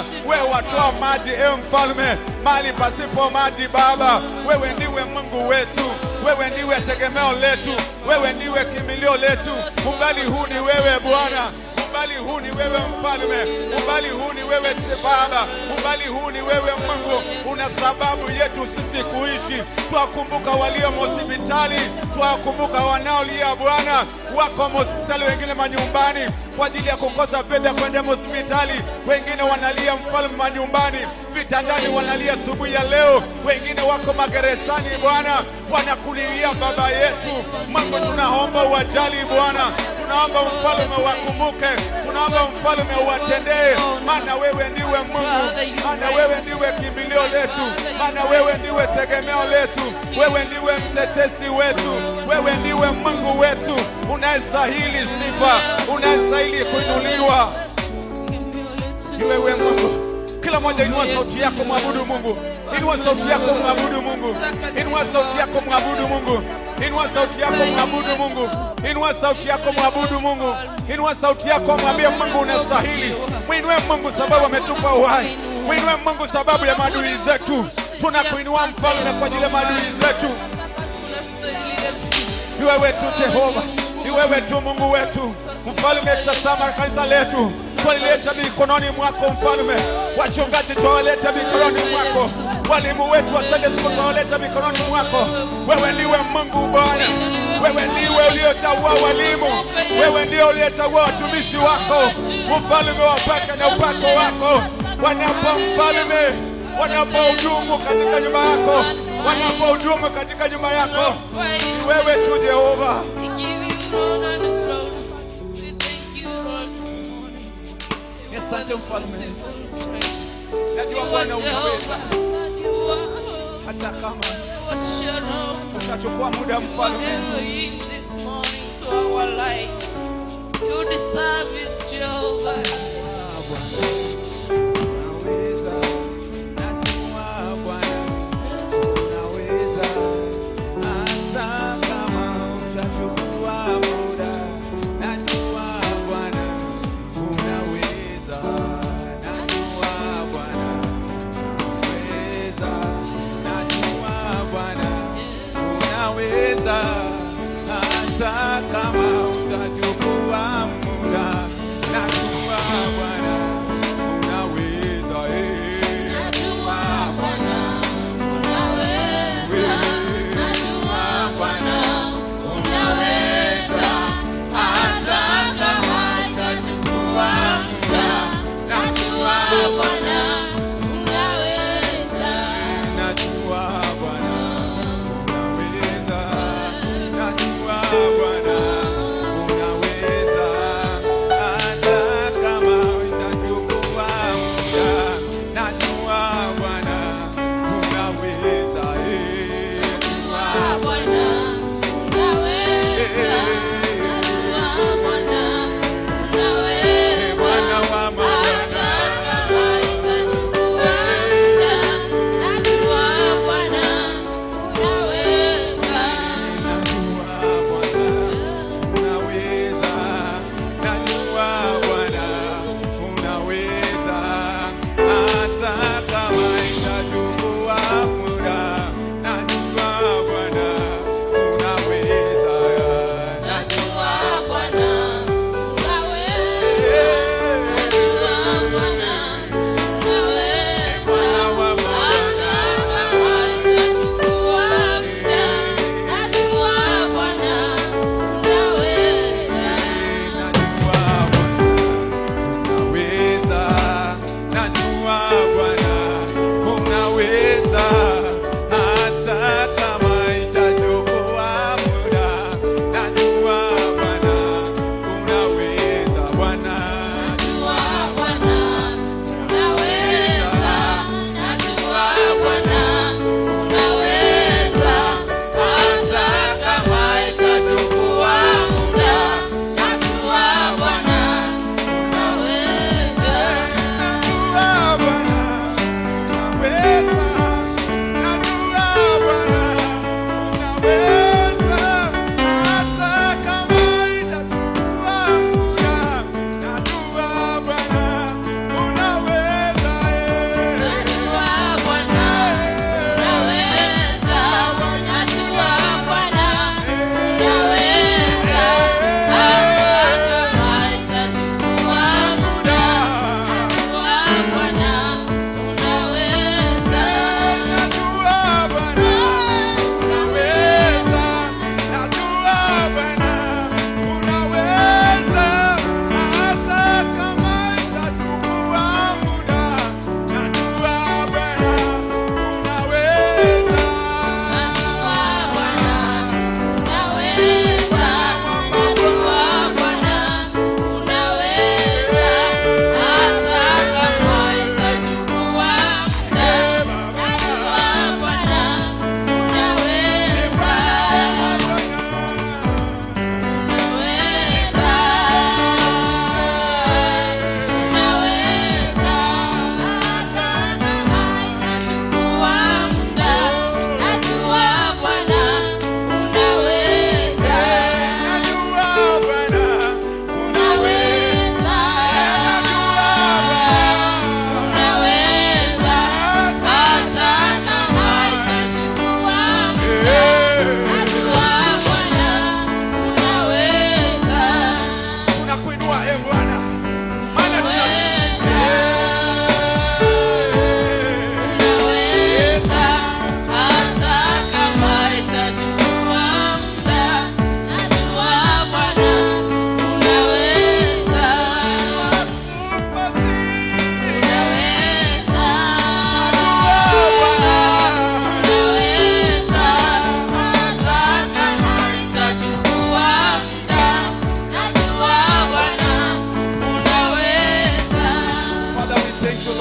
Bwana, wewe watoa maji, ewe mfalme, mahali pasipo maji. Baba, wewe ndiwe Mungu wetu, wewe ndiwe tegemeo letu, wewe ndiwe kimbilio letu. Umbali huu ni wewe Bwana, umbali huu ni wewe mfalme, umbali huu ni wewe Baba, umbali huu ni wewe Mungu. Una sababu yetu sisi kuishi. Twakumbuka walio hospitali, twakumbuka wanaolia Bwana, wako hospitali, wengine manyumbani kwa ajili ya kukosa fedha kwenda hospitali, wengine wanalia mfalme manyumbani, vitandani wanalia asubuhi ya leo, wengine wako magerezani Bwana, wanakulilia Baba yetu Mungu, tunaomba uwajali Bwana, tunaomba mfalme wakumbuke, tunaomba mfalme uwatendee, maana wewe ndiwe Mungu, maana wewe ndiwe kimbilio letu, maana wewe ndiwe tegemeo letu, wewe ndiwe mtetezi wetu, wewe ndiwe Mungu wetu, unayestahili sifa, unayestahili kuinuliwa. Ni wewe Mungu. Kila mmoja inua sauti yako, mwabudu Mungu. Inua sauti yako, mwabudu Mungu. Inua sauti yako, mwabudu Mungu. Inua sauti yako, mwabudu Mungu. Inua sauti yako, mwabudu Mungu. Inua sauti yako, mwambie Mungu unastahili. Mwinue Mungu sababu ametupa uhai. Mwinue Mungu sababu ya maadui zetu. Tunakuinua mfalme kwa ajili ya maadui zetu. Ni wewe tu Jehova, ni wewe tu Mungu wetu. Mfalme, tazama kanisa letu, twalileta mikononi mwako mfalme. Wachungaji twawaleta mikononi mwako, walimu wetu wa Sunday school twawaleta mikononi mwako. Wewe ndiwe Mungu Bwana, wewe ndiwe uliochagua walimu, wewe ndiwe uliyechagua watumishi wako. Mfalme, wapake na upako wako wanapo mfalme, wanapohudumu katika nyumba yako, wanapohudumu katika nyumba yako. Ni wewe tu Jehova. We give you honor and glory. We thank you, Lord, this morning. Asante mfalme, Praise. Najua You Bwana are unaweza, Jehovah. You are hata kama Shalom. utachukua muda You are mfalme. Elohim this morning to our lives. You deserve it, Jehovah. Unaweza, najua Bwana, unaweza, hata kama utachukua muda, najua Bwana, unaweza, najua Bwana, unaweza, najua Bwana, unaweza, hata kama utachukua muda, najua Bwana, unaweza, eh. Najua Bwana, unaweza. Najua Bwana, unaweza. Hata kama itachukua muda. Najua Bwana, unaweza. Najua Bwana, unaweza. Najua Bwana, unaweza. Hata kama itachukua muda. Najua Bwana, unaweza, eh. Najua Bwana, unaweza. Najua Bwana, unaweza. Bwana wa mabwana. Hata kama itachukua muda. Najua Bwana, unaweza. Najua Bwana, unaweza. Najua Bwana, unaweza. Hata kama itachukua muda. Najua Bwana, unaweza. Najua Bwana, unaweza. Najua Bwana, unaweza. Bwana wa mabwana. Hata kama itachukua muda. Najua Bwana, unaweza. Najua Bwana, unaweza. Najua Bwana, unaweza. Hata kama itachukua muda. Najua Bwana, unaweza. Bwana. Najua Bwana, unaweza. Najua Bwana, unaweza. Hata kama itachukua muda. Najua Bwana, unaweza. Najua Bwana,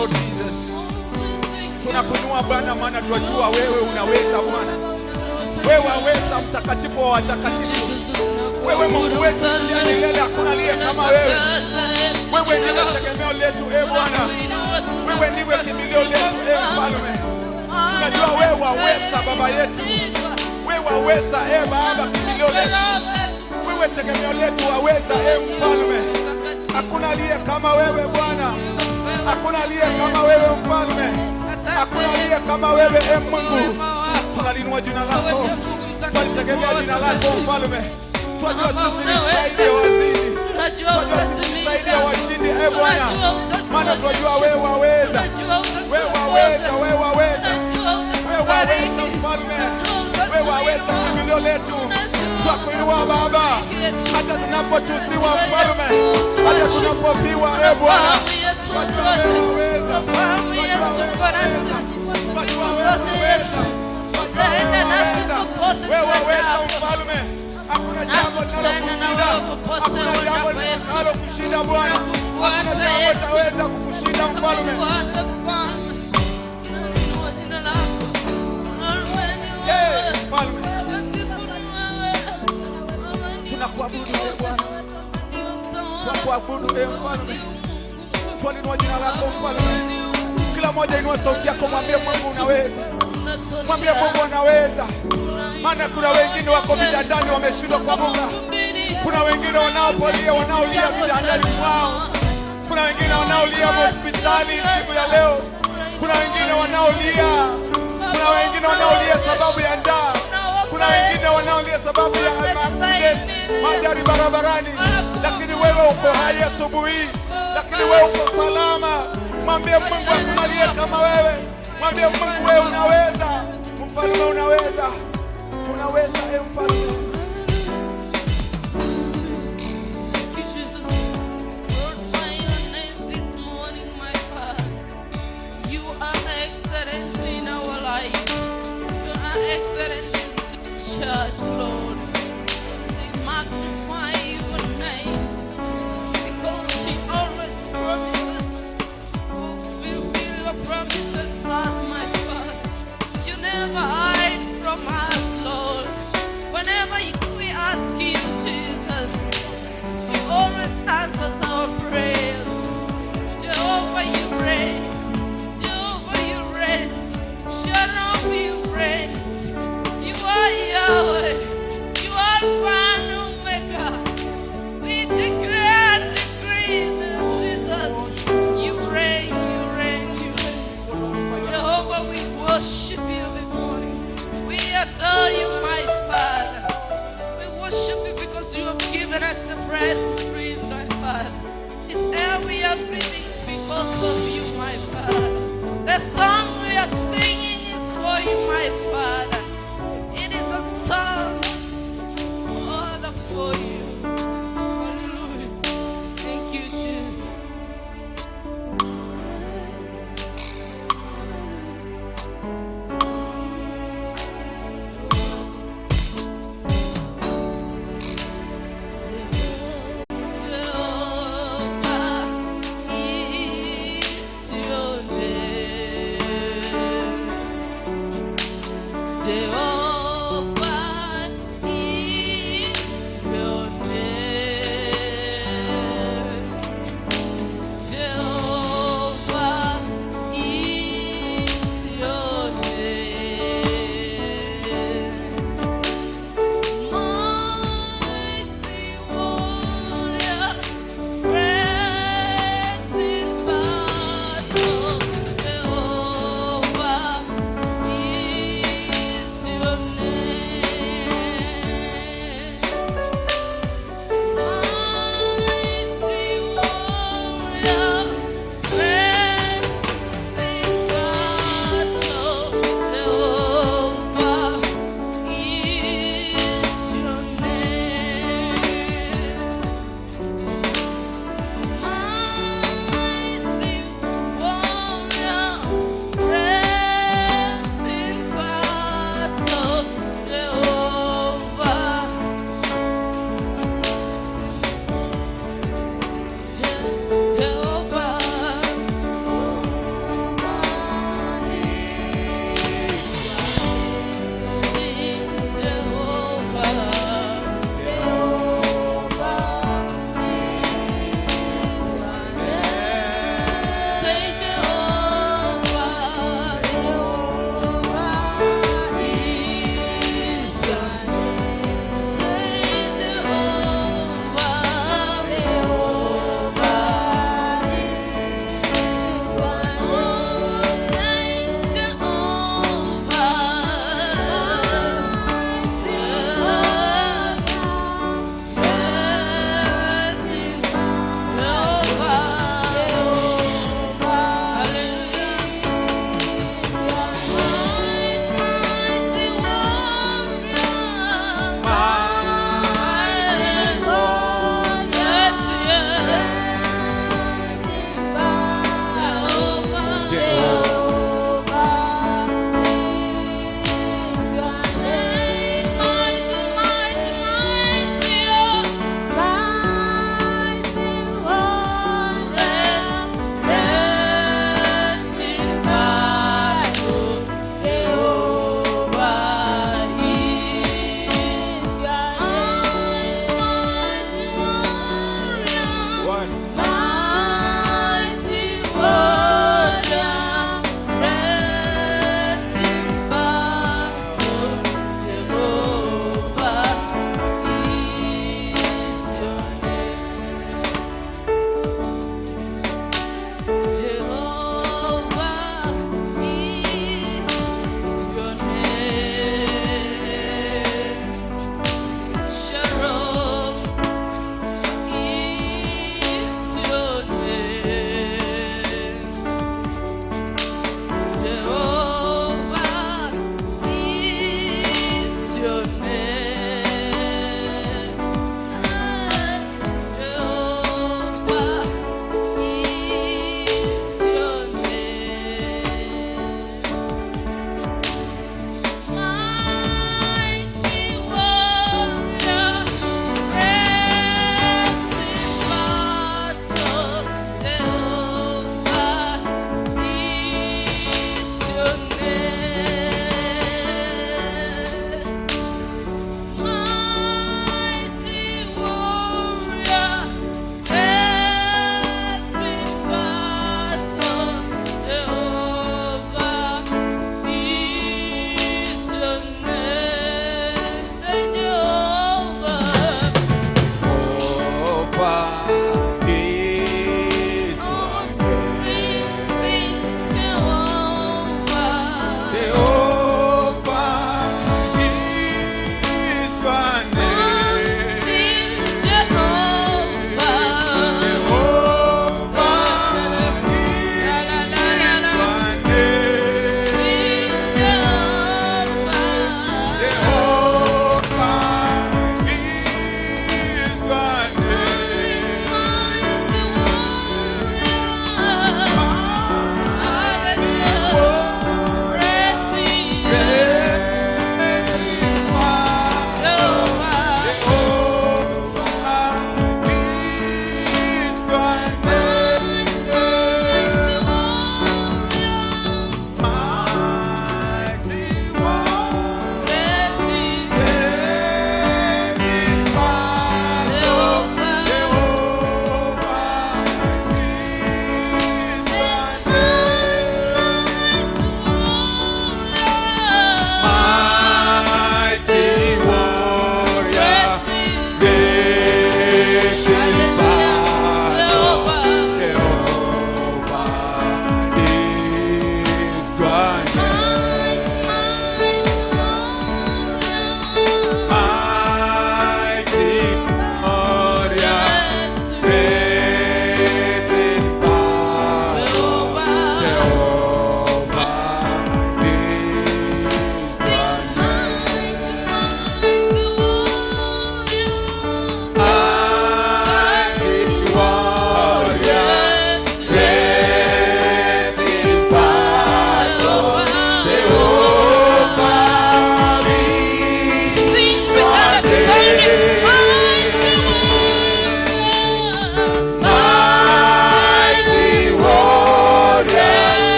Lord Jesus. Tunakuinua Bwana, maana twajua wewe unaweza Bwana. Wewe waweza, mtakatifu wa watakatifu. Wewe Mungu wetu usiye milele, hakuna aliye kama wewe. Wewe ndiwe tegemeo letu, e Bwana. Wewe ndiwe kimbilio letu, e Mfalme. Tunajua wewe waweza, Baba yetu. Wewe waweza, e Baba, kimbilio letu. Wewe tegemeo letu, waweza, e Mfalme. Hakuna aliye kama wewe Bwana, hakuna aliye kama wewe Mfalme, hakuna aliye kama wewe e Mungu. Tunalinua jina lako, twalitegemea jina lako Mfalme. Twajua sisi ni zaidi ya wazidi, twajua sisi ni zaidi ya washindi, e Bwana, maana twajua wewe waweza, wewe waweza, wewe waweza, wewe waweza Mfalme, wewe waweza kimbilio letu. Twakuinua Baba, hata tunapotusiwa Mfalme, hata tunapopiwa, e Bwana, twajua wewe waweza, twajua wewe waweza, twajua wewe waweza, twajua wewe waweza, wewe waweza Mfalme. Hakuna jambo linalokushinda, hakuna jambo linalokushinda Bwana, hakuna jambo litaweza kukushinda Mfalme. Hey, Mfalme, tunakuabudu e Bwana, tunakuabudu e Mfalme, twalinua jina lako Mfalme. Kila mmoja inua sauti yako, mwambie Mungu unaweza, mwambie Mungu unaweza. Maana kuna wengine wako vitandani wameshindwa kuamka, kuna wengine wanaopolia wanaolia vitandani mwao, kuna wengine wanaolia hospitali siku ya leo, kuna wengine wanaolia, kuna wengine wanaolia sababu ya njaa, kuna wengine wanaolia sababu ya accident, majari barabarani, lakini wewe uko hai asubuhi, lakini wewe uko salama. Mwambie Mungu hakuna aliye kama wewe, mwambie Mungu wewe unaweza, Mfalme unaweza, unaweza e Mfalme. Thank you, Jesus. Glorify your name this morning, my Father. You are excellent in our lives. You are excellent in the church, Lord. We magnify your name because she always promises to fulfill your promises to us, my Father. You never hide from us, Lord. Whenever we ask you, Jesus, you always answers our prayers. Jehovah, you reign. Jehovah, you reign. Shalom, you reign. You are Yahweh. You are Alpha and Omega. We declare and decree that Jesus, you reign, you reign, you reign. Jehovah, we worship you this morning. We adore you, my Father. We worship you because you have given us the breath to breathe, my Father. This air we are breathing is because of you, my Father. The song we are singing is for you, my Father. It is a song, Father, for you. Hallelujah. Thank you, Jesus. Jehovah is your name. Jehovah is your name. Jehovah is your name. Mighty warrior, great in battle, Jehovah is your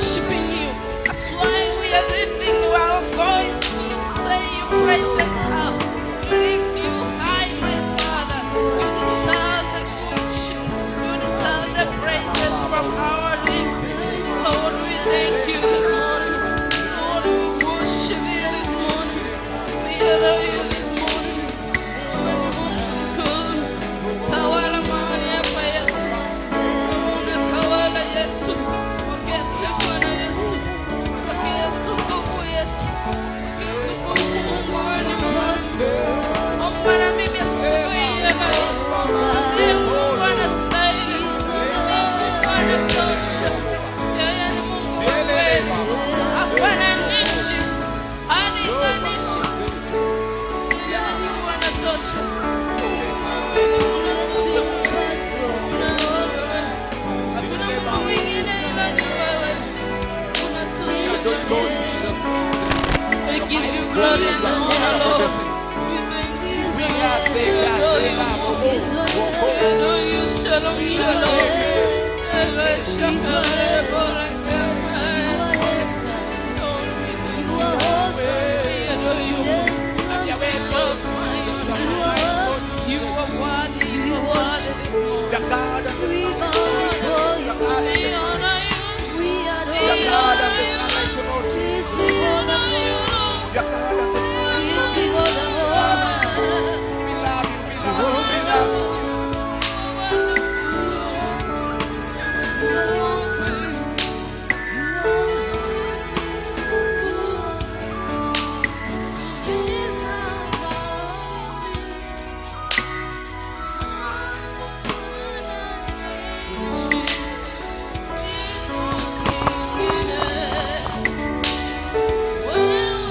worshiping you. That's why we are lifting our voice to say you praises up. We lift you high, my Father. You deserve the worship. You deserve the praises from our lips. Lord, we thank you this morning. Lord, we worship you this morning. We adore you this morning. Wewe ni Mungu mkuu. Tawala mahali hapa Yesu. Unatawala Yesu. Pokea sifa na Yesu. Pokea utukufu Yesu. Pokea utukufu Mungu, wewe ni Mungu. Omba na mimi asubuhi ya leo. Ndiye Mungu anastahili. Ndiye Mungu anatosha. Yeye ni Mungu wa kweli. Hafananishi. Halinganishi. Yeye ni Mungu anatosha. Yeye ni Mungu anatosha. Hakuna Mungu mwingine ila ni wewe. Unatosha. We give you glory and honor, Lord. We thank you. We adore you. We adore you. Shalom, shalom. Ewe shakare baraka. Lord, we thank you. We adore you. We glorify your name. You are worthy. You are worthy this morning. We honor you. We honor you. We honor you, Lord.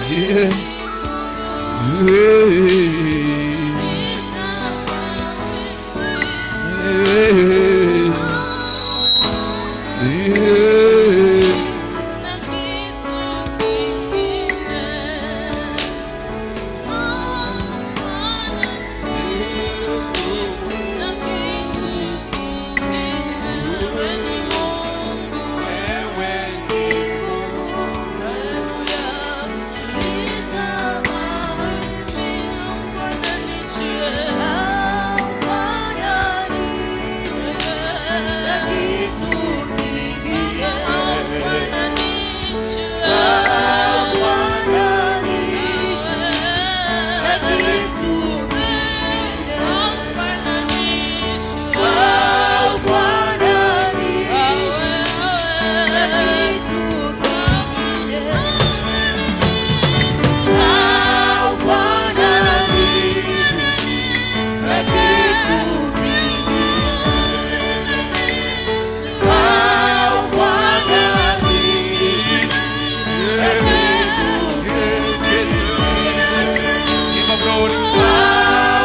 Yeah. Yeah. Yeah. Yeah. Wewe ni Give up glory.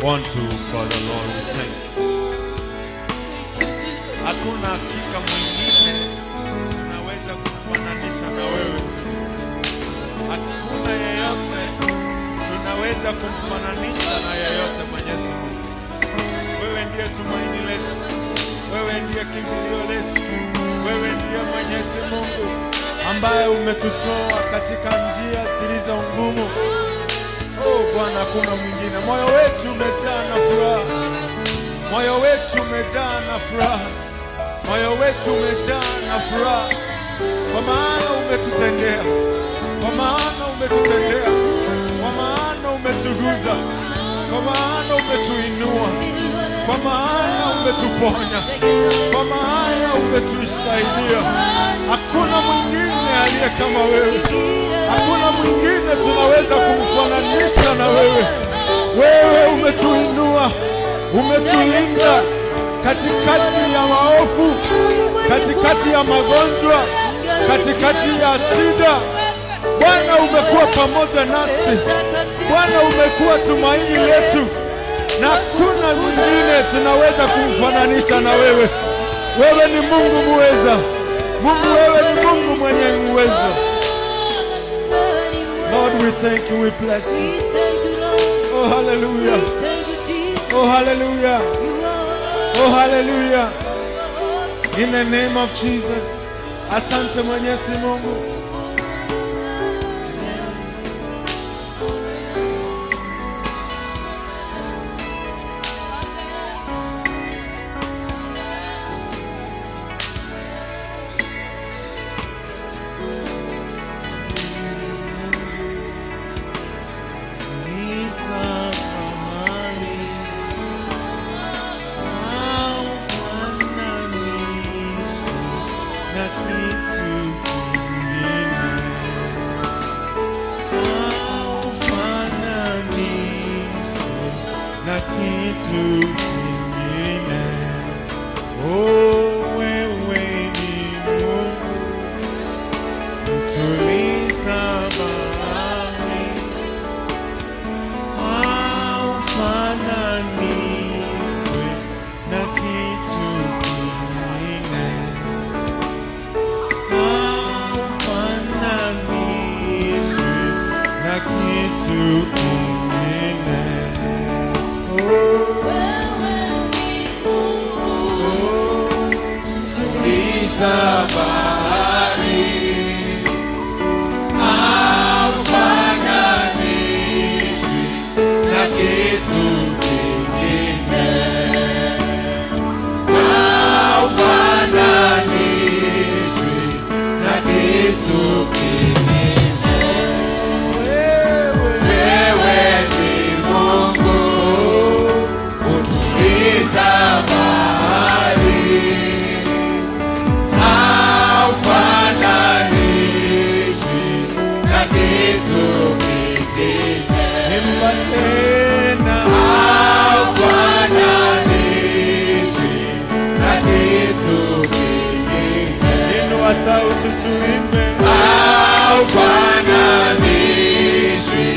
One, two, Father Lord, we thank you. Hakuna hakika mwingine tunaweza kufananisha na wewe. Hakuna yeyote tunaweza kumfananisha na yeyote, Mwenyezi Mungu. Wewe ndiye tumaini letu, wewe ndiye kimbilio letu, wewe ndiye Mwenyezi Mungu ambaye umetutoa katika njia zilizo ngumu. Oh Bwana, hakuna mwingine. Moyo wetu umejaa na furaha, moyo wetu umejaa na furaha, moyo wetu umejaa na furaha, kwa maana umetutendea, kwa maana umetutendea, kwa maana umetuguza, kwa maana umetuinua, kwa maana umetuponya, kwa maana umetusaidia. Hakuna mwingine aliye kama wewe, hakuna mwingine tunaweza kumfananisha na wewe. Wewe umetuinua, umetulinda katikati ya maovu, katikati ya magonjwa, katikati ya shida. Bwana, umekuwa pamoja nasi. Bwana, umekuwa tumaini letu, na hakuna mwingine tunaweza kumfananisha na wewe. Wewe ni Mungu muweza. Mungu, wewe ni Mungu mwenye uwezo. Lord, we thank you, we bless you. Oh, hallelujah. Oh, hallelujah. Oh, hallelujah. In the name of Jesus. Asante Mwenyezi Mungu. Na kitu kingine haufananishwi na kitu kingine. Oh, wewe ni Mungu mtuliza bahari, haufananishwi na kitu kingine. Haufananishwi na kitu kingine. Oh, oh, tuliza bahari, haufananishwi na kitu kingine. Haufananishwi na kitu kingine. Wewe ni Mungu utuliza bahari, haufananishwi na kitu kingine. Imba tena, haufananishwi na kitu kingine. Inua sauti tuimbe, haufananishwi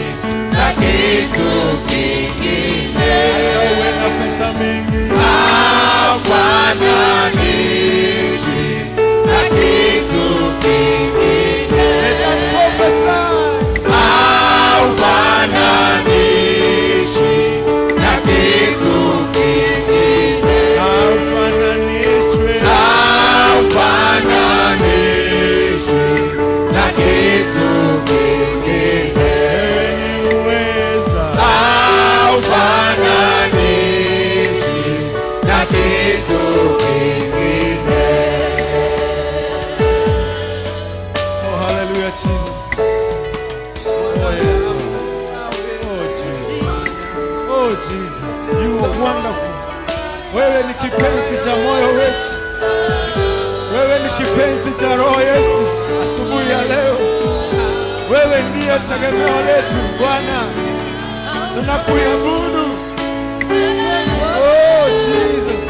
na kitu kingine. Hata uwe na pesa mingi, haufananishwi na kitu kingine. Let us prophesy. Haufananishwi na kitu kingine. Haufananishwi. Haufananishwi na kitu kingine. Wewe ni uweza. Haufananishwi na kitu kingine. Oh, hallelujah, Jesus. Oh, yes, Lord. Oh, Jesus. Oh, Jesus. You are wonderful. Wewe ni kipenzi cha moyo wetu. Wewe ni kipenzi cha roho yetu asubuhi ya leo. Wewe ndiye tegemeo letu Bwana. Tunakuabudu. Oh, Jesus.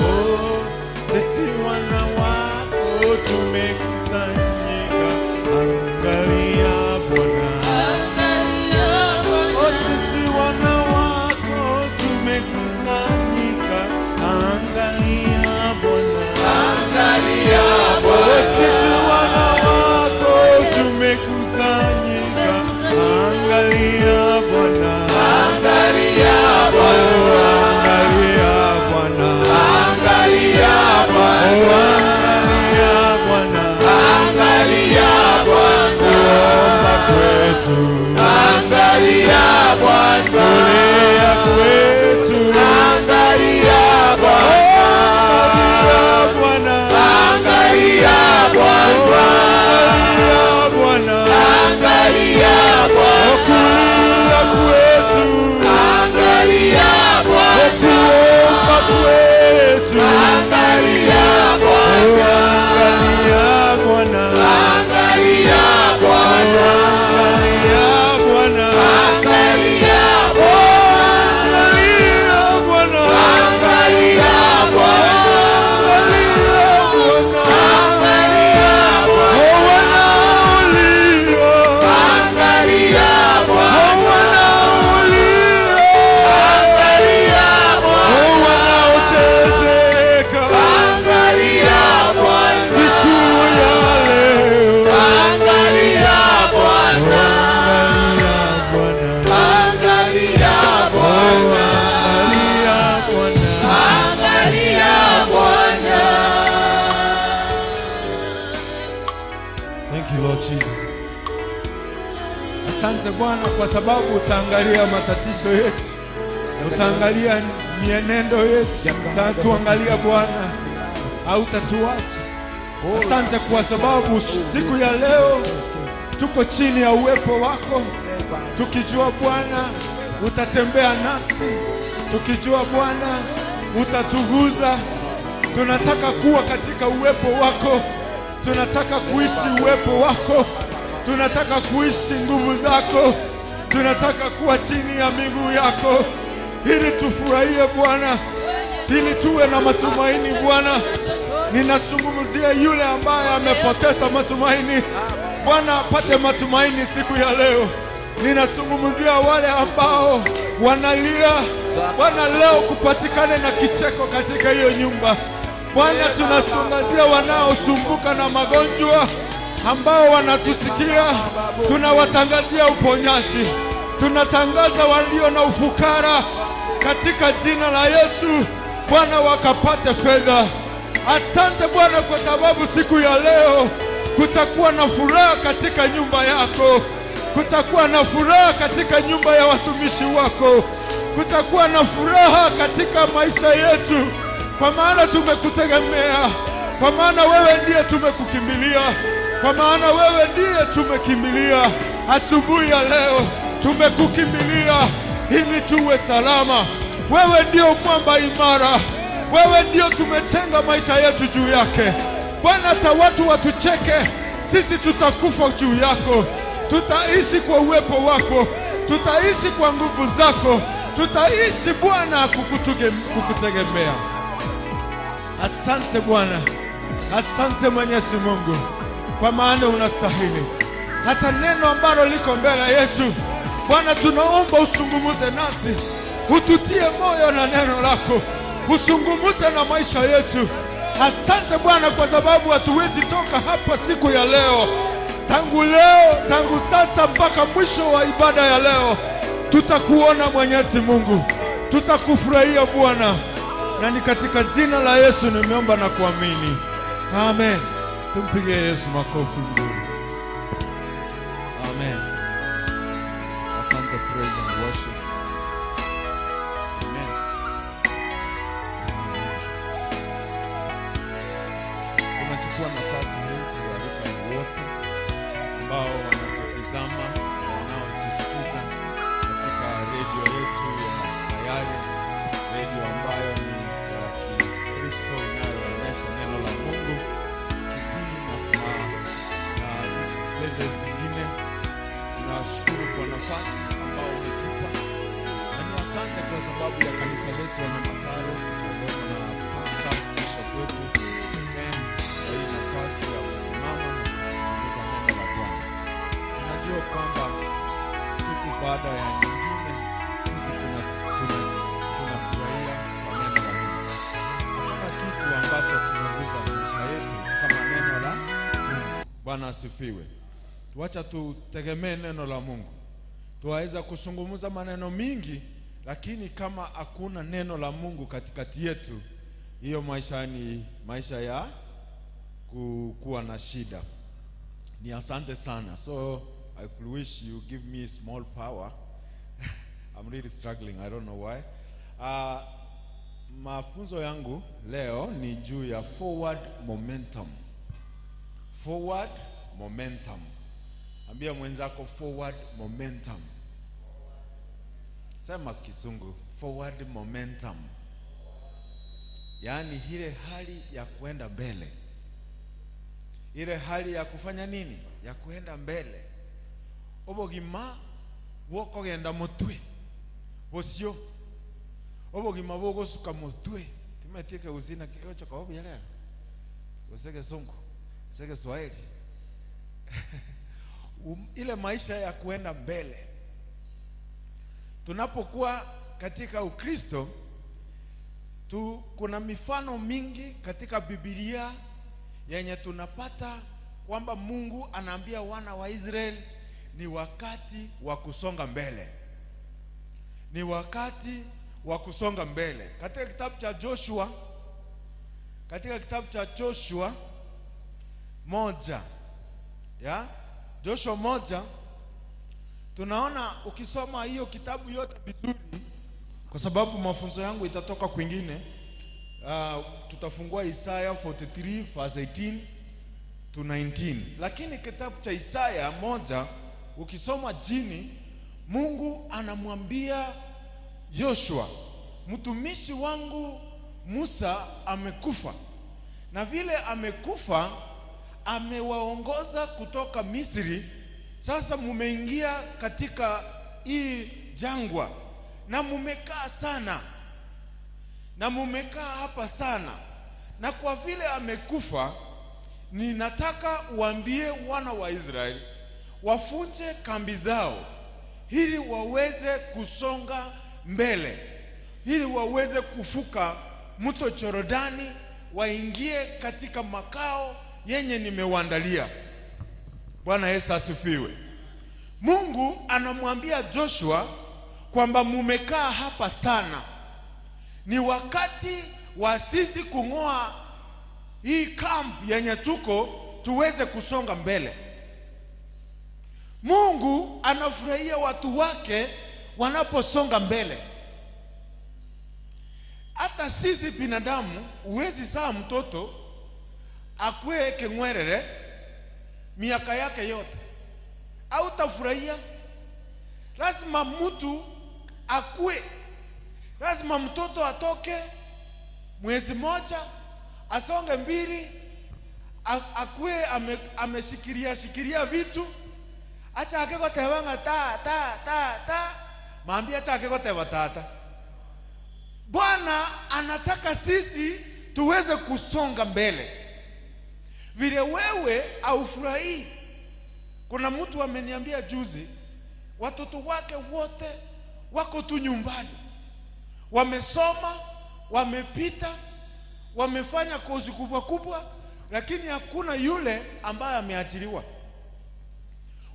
Oh, sisi wana wako tumekusanyika, angalia Bwana. Oh, sisi wana wako tumekusanyika, angalia Bwana. Oh, sisi wana wako. Asante Bwana kwa sababu utaangalia matatizo yetu, utaangalia mienendo yetu, utatuangalia Bwana, hautatuacha. Asante kwa sababu siku ya leo tuko chini ya uwepo wako, tukijua Bwana utatembea nasi, tukijua Bwana utatuguza. Tunataka kuwa katika uwepo wako, tunataka kuishi uwepo wako, tunataka kuishi nguvu zako, tunataka kuwa chini ya miguu yako, ili tufurahie Bwana, ili tuwe na matumaini Bwana. Ninazungumzia yule ambaye amepoteza matumaini, Bwana apate matumaini siku ya leo. Ninazungumzia wale ambao wanalia, Bwana, leo kupatikane na kicheko katika hiyo nyumba. Bwana, tunatangazia wanaosumbuka na magonjwa ambao wanatusikia, tunawatangazia uponyaji. Tunatangaza walio na ufukara katika jina la Yesu, Bwana, wakapate fedha. Asante Bwana kwa sababu siku ya leo kutakuwa na furaha katika nyumba yako, kutakuwa na furaha katika nyumba ya watumishi wako, kutakuwa na furaha katika maisha yetu, kwa maana tumekutegemea, kwa maana wewe ndiye tumekukimbilia, kwa maana wewe ndiye tumekimbilia. Asubuhi ya leo tumekukimbilia ili tuwe salama. Wewe ndio mwamba imara, wewe ndio tumejenga maisha yetu juu yake. Bwana, hata watu watucheke, sisi tutakufa juu yako. Tutaishi kwa uwepo wako, tutaishi kwa nguvu zako, tutaishi Bwana kukutegemea. Asante Bwana, asante Mwenyezi Mungu, kwa maana unastahili. Hata neno ambalo liko mbele yetu Bwana, tunaomba usungumuze nasi, ututie moyo na neno lako, usungumuze na maisha yetu. Asante Bwana kwa sababu hatuwezi toka hapa siku ya leo, tangu leo, tangu sasa mpaka mwisho wa ibada ya leo, tutakuona Mwenyezi Mungu, tutakufurahia Bwana, na ni katika jina la Yesu nimeomba na kuamini, amen. Tumpigie Yesu makofi mzuri. Amen. Asante praise and worship. Amen. Amen. Tunachukua nafasi hii kualika wote ambao wanatutizama na wanaotusikiza katika redio yetu ya Sayari, redio ambayo ni ya Kikristo inayoonyesha neno la Mungu Kisii na places zingine. Tunashukuru kwa nafasi ambao umetupa, na ni asante kwa sababu ya kanisa letu ya Nyamataro tukiongozwa na Pastor Bishop wetu Ken kwa hii nafasi ya kusimama na kuzungumza neno la Bwana. Tunajua kwamba siku baada ya nyingine sisi tunafurahia kwa neno la Mungu. Hakuna kitu ambacho kinaguza maisha yetu kama neno la Mungu. Bwana asifiwe. Wacha tutegemee neno la Mungu. Tuwaweza kuzungumza maneno mingi, lakini kama hakuna neno la Mungu katikati yetu, hiyo maisha ni maisha ya kuwa na shida. Ni asante sana. So I could wish you give me small power. I'm really struggling. I don't know why. Mafunzo yangu leo ni juu ya forward momentum. Forward momentum. Ambia mwenzako forward momentum. Sema Kizungu, forward momentum. Yaani ile hali ya kuenda mbele. Ile hali ya kufanya nini? Ya kuenda mbele. Obogima bwokogenda mutwe. Bosio. Obogima bogosuka mutwe. Timetike uzina kikocho kwa obyelera. Usege Sungu, usege Swahili. Ile maisha ya kuenda mbele. Tunapokuwa katika Ukristo kuna mifano mingi katika Biblia yenye tunapata kwamba Mungu anaambia wana wa Israeli ni wakati wa kusonga mbele. Ni wakati wa kusonga mbele. Katika kitabu cha Joshua, katika kitabu cha Joshua 1, ya? Joshua 1 Tunaona ukisoma hiyo kitabu yote vizuri, kwa sababu mafunzo yangu itatoka kwingine. Tutafungua Isaya 43 verse 18 to 19, lakini kitabu cha Isaya 1 ukisoma chini, Mungu anamwambia Yoshua, mtumishi wangu Musa amekufa, na vile amekufa amewaongoza kutoka Misri. Sasa mumeingia katika hii jangwa na mumekaa sana, na mumekaa hapa sana, na kwa vile amekufa, ninataka uambie wana wa Israeli wafunje kambi zao ili waweze kusonga mbele, ili waweze kuvuka mto Jorodani, waingie katika makao yenye nimewaandalia. Bwana Yesu asifiwe. Mungu anamwambia Joshua kwamba mumekaa hapa sana, ni wakati wa sisi kung'oa hii camp yenye tuko, tuweze kusonga mbele. Mungu anafurahia watu wake wanaposonga mbele. Hata sisi binadamu, huwezi saa mtoto akwe keng'werere miaka yake yote, au tafurahia? Lazima mtu akue, lazima mtoto atoke mwezi moja asonge mbili, akue ameshikilia shikilia vitu, acha akegoteba nga ta ta ta ta, maambia acha akegoteba tata. Bwana anataka sisi tuweze kusonga mbele. Vile wewe haufurahii. Kuna mtu ameniambia juzi, watoto wake wote wako tu nyumbani, wamesoma, wamepita, wamefanya kozi kubwa kubwa, lakini hakuna yule ambaye ameajiriwa.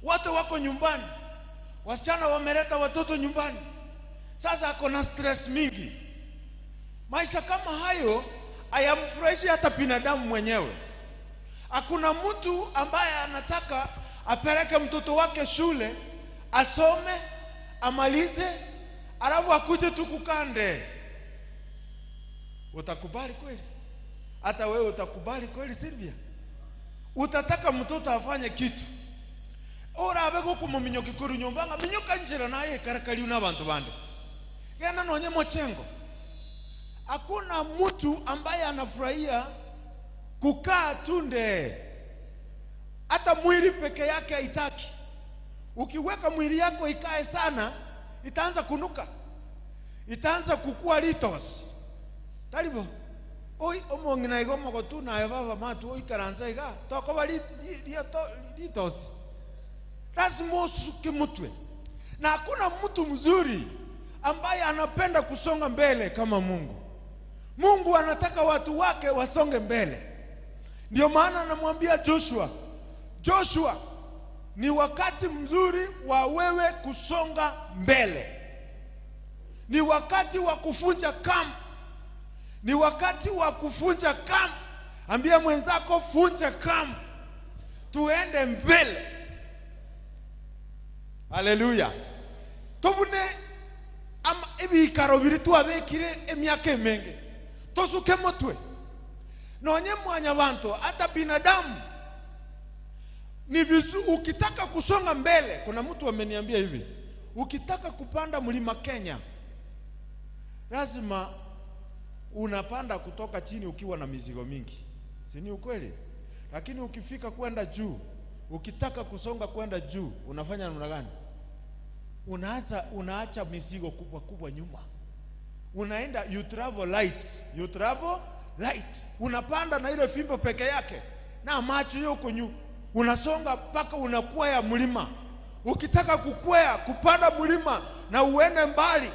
Wote wako nyumbani, wasichana wameleta watoto nyumbani. Sasa ako na stress mingi. Maisha kama hayo hayamfurahishi hata binadamu mwenyewe. Hakuna mtu ambaye anataka apeleke mtoto wake shule asome amalize alafu akuje tu kukande. Utakubali kweli? Hata wewe utakubali kweli, Sylvia? Utataka mtoto afanye kitu. Ora abe gukumuminyoki kuru nyumba nga minyoka njira naye karakali una bantu bande. Genda nonye mochengo. Hakuna mtu ambaye anafurahia kukaa tunde. Hata mwili peke yake haitaki. Ukiweka mwili yako ikae sana, itaanza kunuka, itaanza kukua litos. Talibo oi omong'ina igo mogotu naye baba matu oikaransa iga tokoba litos. Lazima usuke mutwe. Na hakuna mtu mzuri ambaye anapenda kusonga mbele kama Mungu. Mungu anataka watu wake wasonge mbele. Ndio maana anamwambia Joshua, Joshua, ni wakati mzuri wa wewe kusonga mbele. Ni wakati wa kufunja camp. Ni wakati wa kufunja camp. Ambia mwenzako, funja camp, tuende mbele. Haleluya. Tobune ama ebikaro biri twabekire emiaka emenge, tosuke motwe nonye mwanya bantu hata binadamu ni vizu. Ukitaka kusonga mbele, kuna mtu ameniambia hivi, ukitaka kupanda mlima Kenya lazima unapanda kutoka chini ukiwa na mizigo mingi, si ni ukweli? Lakini ukifika kwenda juu, ukitaka kusonga kwenda juu, unafanya namna gani? Unaacha mizigo kubwa kubwa nyuma. Unaenda, you travel light, you travel light. Unapanda na ile fimbo peke yake na macho yoko nyu, unasonga mpaka unakwea mlima. Ukitaka kukwea kupanda mlima na uende mbali,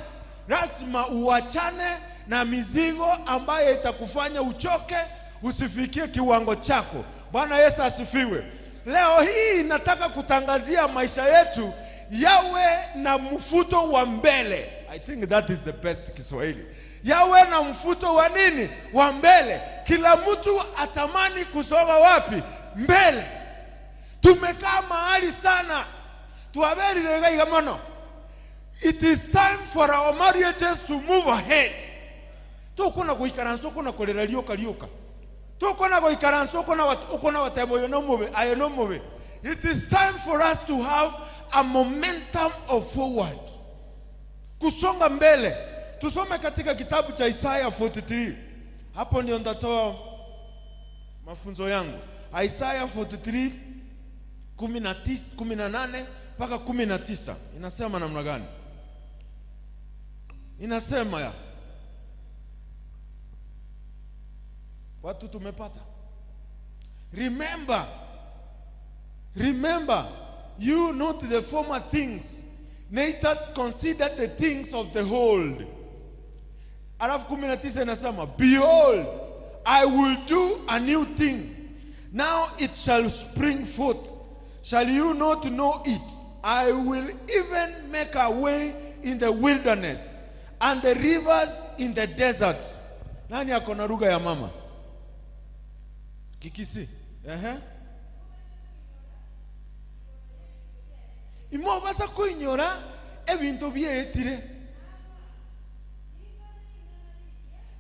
lazima uachane na mizigo ambayo itakufanya uchoke, usifikie kiwango chako. Bwana Yesu asifiwe. Leo hii nataka kutangazia maisha yetu yawe na mfuto wa mbele. I think that is the best Kiswahili. Yawe na mfuto wa nini? Wa mbele. Kila mtu atamani kusonga wapi? Mbele. Tumekaa mahali sana. Twaberire iga iga mono. It is time for our marriages to move ahead. Tokona goikaransa okona korera rioka rioka. Tokona goikaransa okona okona goteba oyo nomobe, aye nomobe. It is time for us to have a momentum of forward. Kusonga mbele. Tusome katika kitabu cha Isaya 43. Hapo ndio nitatoa mafunzo yangu. Isaya 43 19, 18 mpaka 19. Inasema namna gani? Inasema ya watu tumepata. Remember, remember you not the former things, neither consider the things of the old. Alafu 19 inasema, behold, I will do a new thing. Now it shall spring forth. Shall you not know it? I will even make a way in the wilderness and the rivers in the desert. Nani ako na lugha ya mama? Kikisi. Ehe. Imo basa kuinyora ebintu byeetire.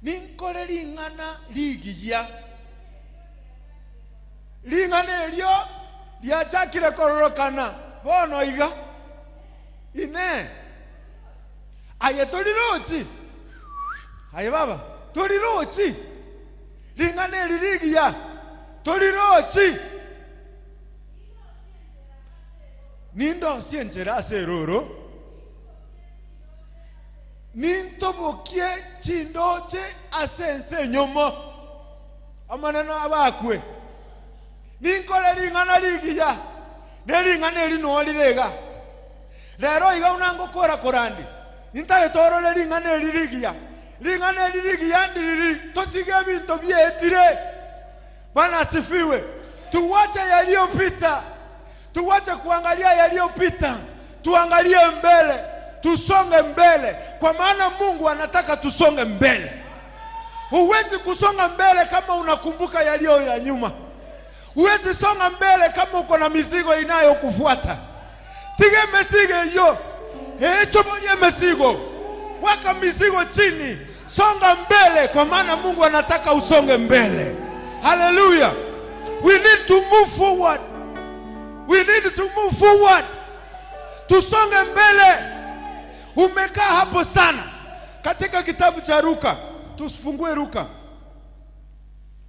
Ninkore ring'ana rigiya. Ring'ana erio riachakire kororokana bono iga. Ine. Aye torirochi. Aye baba, torirochi. Ring'ana eri rigiya. Torirochi. Nindo sienchera ase eroro. Nintobokie chindoche ase ense enyomo. Amaneno abakwe. Ninkore ring'ana rigiya. Ne ring'ana eri nogo rire iga. Rero iga buna ngokora korandi. Intagete orore ring'ana eri rigiya. Ring'ana eri rigiya ndiriri totige ebinto bietire. Bwana asifiwe. Tuwache yaliyopita. Tuwache kuangalia yaliyopita. Tuangalie mbele. Tusonge mbele. Kwa maana Mungu anataka tusonge mbele. Huwezi kusonga mbele kama unakumbuka yaliyo ya nyuma. Huwezi songa mbele kama uko na mizigo inayokufuata. Tige mizigo hiyo. Chomolie mizigo. Weka mizigo chini. Songa mbele kwa maana Mungu anataka usonge mbele. Hallelujah. We need to move forward. We need to move forward. Tusonge mbele. Umekaa hapo sana. Katika kitabu cha Luka, tusifungue Luka.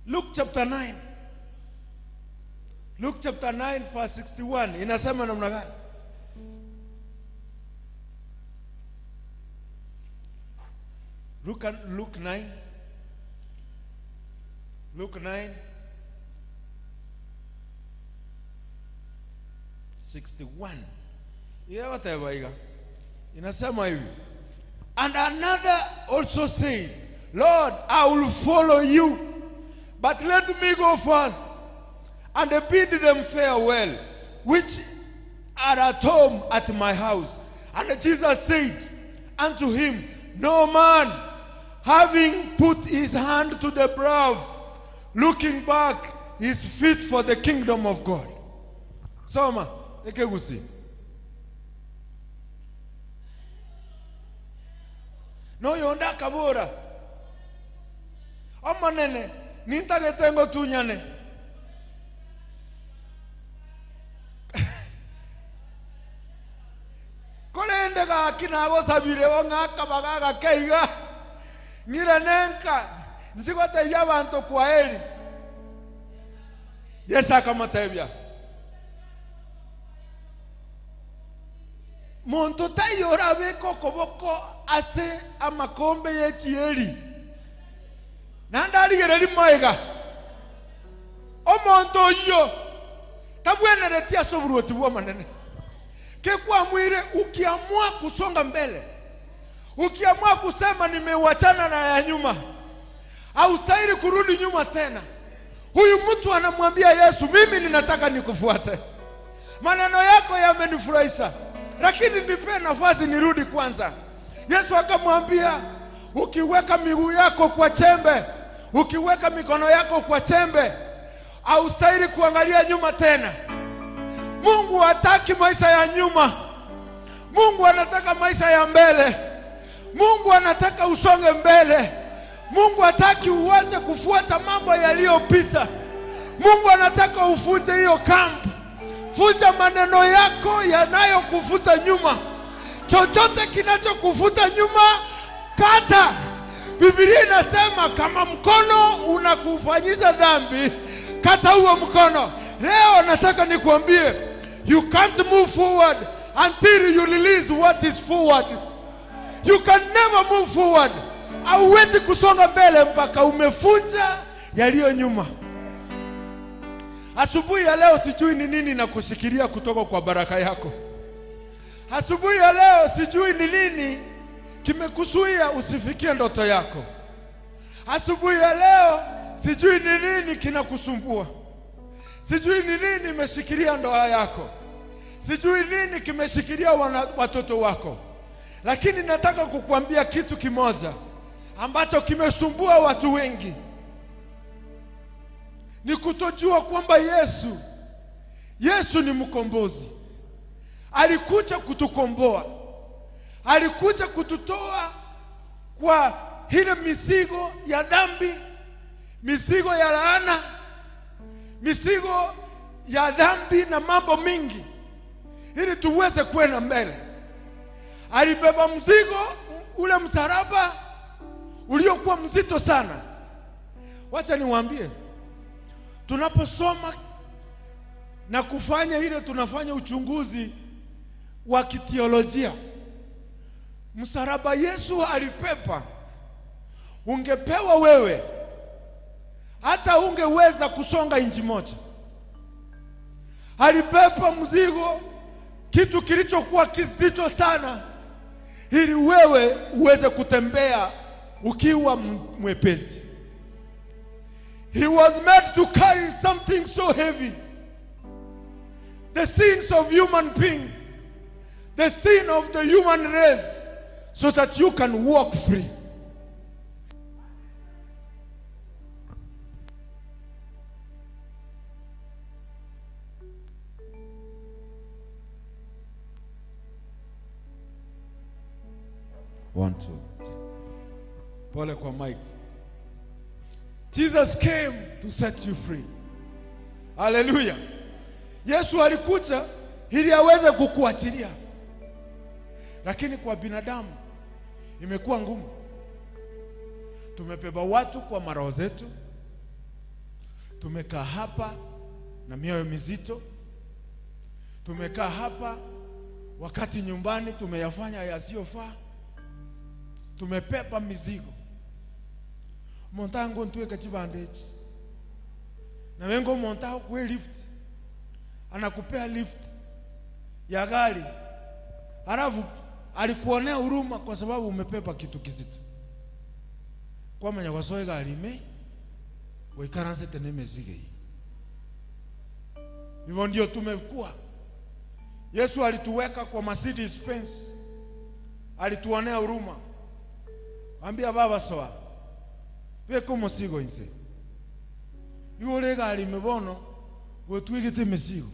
Luke chapter 9. Luke chapter 9 verse 61 inasema namna gani? Luke 9. Luke 9 61. Yeah, iga. Inasema hivi. And another also said, Lord, I will follow you, but let me go first and bid them farewell, which are at home at my house. And Jesus said unto him, No man, having put his hand to the plow, looking back, is fit for the kingdom of God. Soma, ekegusi. Noyonda akabora omonene nintagete ngotunyane. Korende gaki nagosabire ong'aka bagaga keiga ng'ire nenka nchigotebia abanto kwaheri. Yesu akamotebia muntu taiyo orabeka okoboko ase amakombe y'echieri naende arigereri moiga omonto oyo tabwenereti ase oburuoti bwa omonene. Kekwamwire ukiamua kusonga mbele, ukiamua kusema nimewachana na ya nyuma, haustahili kurudi nyuma tena. Huyu mtu anamwambia Yesu, mimi ninataka nikufuate, maneno yako yamenifurahisha, lakini nipe nafasi nirudi kwanza. Yesu akamwambia, ukiweka miguu yako kwa chembe, ukiweka mikono yako kwa chembe, haustahili kuangalia nyuma tena. Mungu hataki maisha ya nyuma. Mungu anataka maisha ya mbele. Mungu anataka usonge mbele. Mungu hataki uanze kufuata mambo yaliyopita. Mungu anataka uvunje hiyo kampu. Vunja maneno yako yanayokuvuta nyuma. Chochote kinachokuvuta nyuma, kata. Biblia inasema kama mkono unakufanyisha dhambi, kata huo mkono. Leo nataka nikuambie, you can't move forward until you release what is forward. You can never move forward. Hauwezi kusonga mbele mpaka umevunja yaliyo nyuma. Asubuhi ya leo sijui ni nini nakushikilia kutoka kwa baraka yako. Asubuhi ya leo sijui ni nini kimekuzuia usifikie ndoto yako. Asubuhi ya leo sijui ni nini kinakusumbua. Sijui ni nini imeshikilia ndoa yako. Sijui nini kimeshikilia watoto wako. Lakini nataka kukuambia kitu kimoja ambacho kimesumbua watu wengi. Ni kutojua kwamba Yesu ni mkombozi. Alikuja kutukomboa. Alikuja kututoa kwa ile mizigo ya dhambi, mizigo ya laana, mizigo ya dhambi na mambo mingi, ili tuweze kwenda mbele. Alibeba mzigo ule msalaba uliokuwa mzito sana. Wacha niwaambie, tunaposoma na kufanya ile, tunafanya uchunguzi wa kiteolojia, msalaba Yesu alipepa, ungepewa wewe hata ungeweza kusonga inchi moja. Alipepa mzigo, kitu kilichokuwa kizito sana, ili wewe uweze kutembea ukiwa mwepesi. He was made to carry something so heavy. The sins of human being, the sin of the human race, so that you can walk free. One, two. Pole kwa mic. Jesus came to set you free. Hallelujah. Yesu alikuja ili aweze kukuachilia. Lakini kwa binadamu imekuwa ngumu. Tumebeba watu kwa maroho zetu. Tumekaa hapa na mioyo mizito. Tumekaa hapa wakati nyumbani tumeyafanya yasiyofaa. Tumebeba mizigo. Montango ntuweka chibandeji. Na wengo monta kwa lift. Anakupea lift ya gari. Halafu alikuonea huruma kwa sababu umepepa kitu kizito. Kwa manya wasoe gari me waikaranse tena mizigo hii. Hivyo ndio tumekuwa. Yesu alituweka kwa Mercedes Benz. Alituonea huruma. Ambia baba soa. Beka musigo inse. Yule gari mebono gotwigete misigo.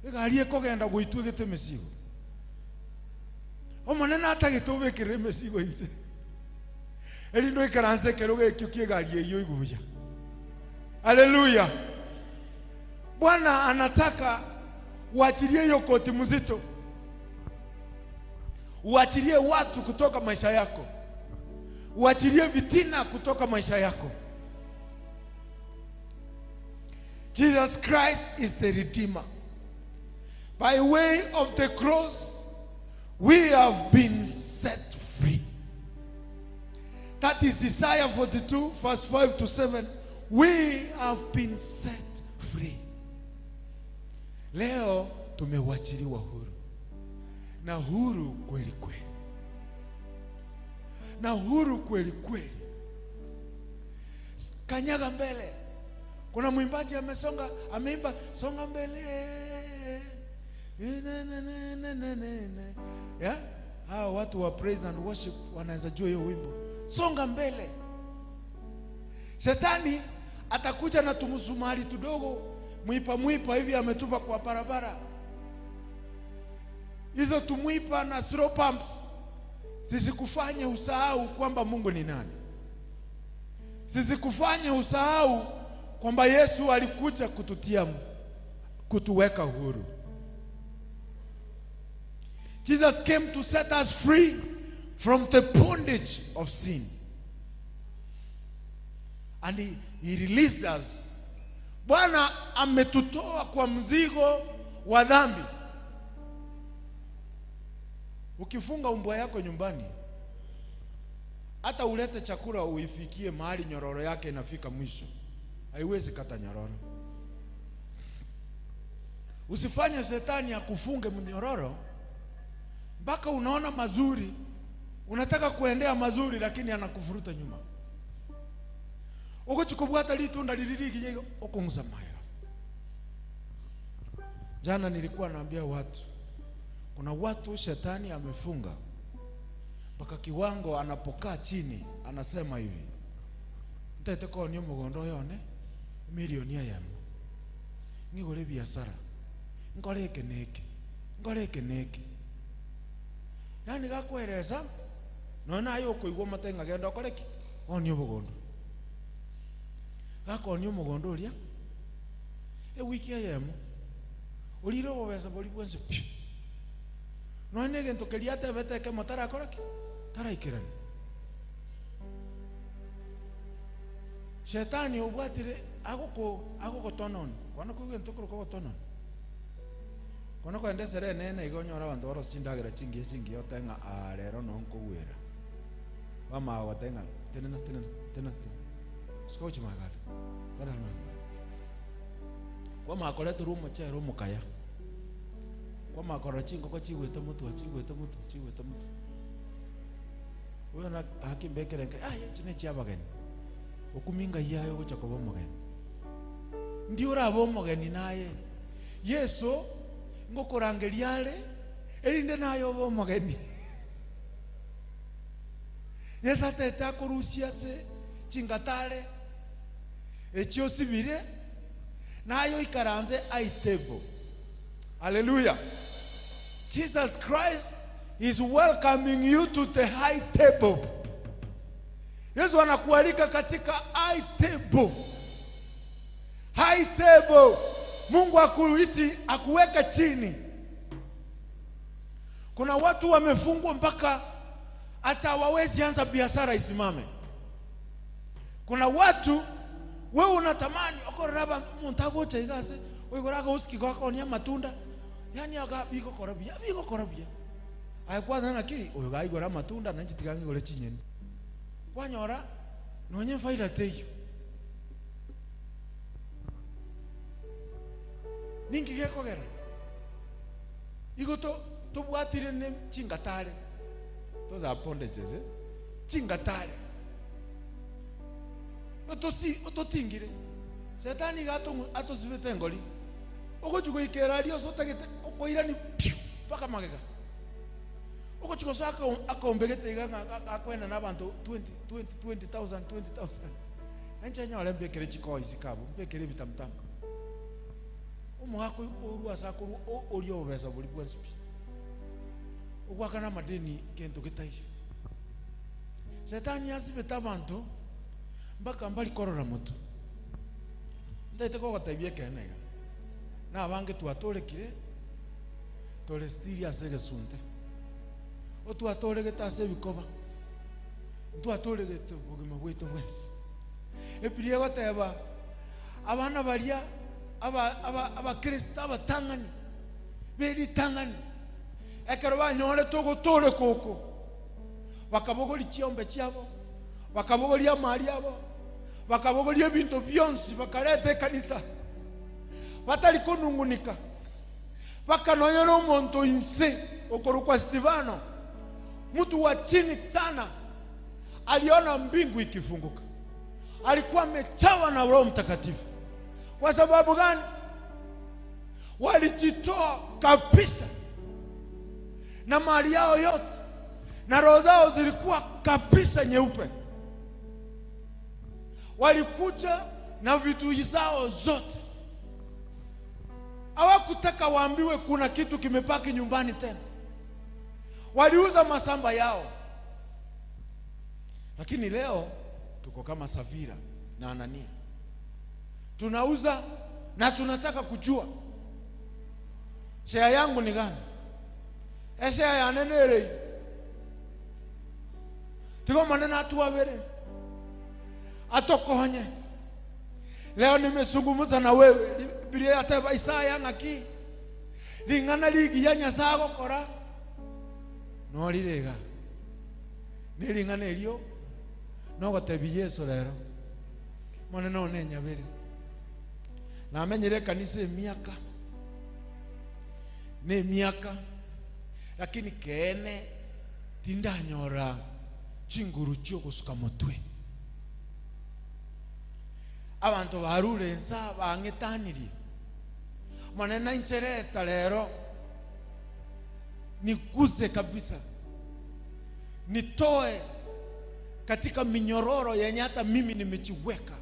Egari ekogenda goitwigete misigo. Omonene atagete obekere misigo inse. Eri ndo ikaranse kero gekio kiegari eyo iguya. Haleluya. Bwana anataka uachilie hiyo koti mzito. Uachilie watu kutoka maisha yako. Uachilie vitina kutoka maisha yako. Jesus Christ is the Redeemer. By way of the cross, we have been set free. That is Isaiah 42, verse 5 to 7. We have been set free. Leo tumewachiliwa huru. Na huru kweli kweli. Na huru kweli kweli. Kanyaga mbele. Kuna mwimbaji amesonga, ameimba songa mbele. Yeah? Hawa watu wa praise and worship wanaweza jua hiyo wimbo. Songa mbele. Shetani atakuja na tumsumari tudogo, mwipa mwipa hivi ametupa kwa barabara. Hizo tumwipa na slow pumps zisikufanye usahau kwamba Mungu ni nani, zisikufanye usahau kwamba Yesu alikuja kututia, kutuweka huru. Jesus came to set us free from the bondage of sin. And he released us. Bwana ametutoa kwa mzigo wa dhambi. Ukifunga umbwa yako nyumbani, hata ulete chakula uifikie mahali nyororo yake inafika mwisho, haiwezi kata nyororo. Usifanye shetani akufunge mnyororo mpaka unaona mazuri, unataka kuendea mazuri, lakini anakufuruta nyuma. Ugochikubwata litunda lililiki okung'usa mayo. Jana nilikuwa naambia watu, kuna watu shetani amefunga mpaka kiwango anapokaa chini anasema hivi, ntete konia omogondo yone milioni eyemo ng'igore biasara nkore eke na eke nkore eke na eke, yaani gakweresa nonya naye okoigwa omate ng'a genda okore ki, onie obogondo, gakonia omogondo oria ewiki eyemo orire obobesa boria bwensi pi, nonya na egento keria atebete ekemo tarakora ki, taraikerani. Shetani obwatire agoko agogotonona kwana koigwa egento korokwa ogotonona kono kogenda esere enene iga onyore abanto barose chindagera chingiya chingiya ote ng'a aa rero no nkogwera bamanya goteba ng'a tenena tenena tenena tenena sika gochia magare genda magare kwamanya koreterwa omochere omokaya kwamanya korora chingoko chigwete motwe chigwete motwe chigwete motwe oyo na gaki mbekere nka aye echi na echia abageni okumia ngai aye ogocha koba omogeni. Ndi orabe omogeni naye Yeso ngokorangeria are erinde naye obe omogeni. Yeso atete akorusia ase chingatare echi osibire naye oikaranse aitable. Hallelujah. Jesus Christ is welcoming you to the high table. Yesu anakualika katika high table. High table. Mungu akuiti akuweka chini. Kuna watu wamefungwa mpaka hata hawawezi anza biashara isimame. Kuna watu wewe unatamani okorora omonto agocha iga ase oigoro agosiki gokonia amatunda yaani aga bigokora buya bigokora buya aye kwanza ng'aki oyo gaigora amatunda nainche tiga ng'igore chinyeni kwanyora nonye efaida teiyo. Ninki gekogera igo to tobwatire ne chingatare those are bondages, eh? Chingatare otosi ototingire setani iga atosibete engori ogochi goikera aria ase otagete okoirani piu mpaka magega ogochi gosoa akombegete iga ng'a akoenda na abanto 20 20 20,000 20,000 nainche nyore mbekere chikoisi kabo mbekere ebitamutamu omogaka orwa ase akorwa oria obobesa boria bwensi pi ogwakana amadeni gento getaiyo. Setani asibete abanto mpaka mbari korora moto. Ntaete kogotebia ekeene iga, na abange twatorekire tore still ase egesunte, otwatoregete ase ebikoba, ntwatoregete obogima bwaito bwensi. Ebibilia egoteba abana baria abakristo abatang'ani be ritang'ani ekero banyorete ogotoreka oko bakabogoria chiombe chiabo bakabogoria amari abo bakabogoria ebinto bionsi bakareta ekanisa batari konungunika bakanonyora omonto inse okorokwa Stefano, mtu wa chini sana, aliona mbingu ikifunguka. Alikuwa amechawa na Roho Mtakatifu. Kwa sababu gani? Walijitoa kabisa na mali yao yote na roho zao zilikuwa kabisa nyeupe. Walikuja na vitu zao zote. Hawakutaka waambiwe kuna kitu kimepaki nyumbani tena. Waliuza masamba yao. Lakini leo tuko kama Safira na Anania. Tunauza na tunataka kujua share yangu ni gani? Share ya nenere. Tigo maneno atuwabere. Atokonye. Leo nimezungumza na wewe. Biblia yateba Isaya ng'aki. Ling'ana ligi ya Nyasaye gokora. No rirega. Ni ling'ana elio nogotebi Yesu lero. Mwana no nenyabere. Namenyire kanisa emiaka. Ne miaka. Lakini kene tindanyora chinguru chio gusuka motwe. Abantu barure nsa bang'etanirie. Mwana inchereta lero nikuze kabisa, nitoe katika minyororo yenye hata mimi nimechiweka.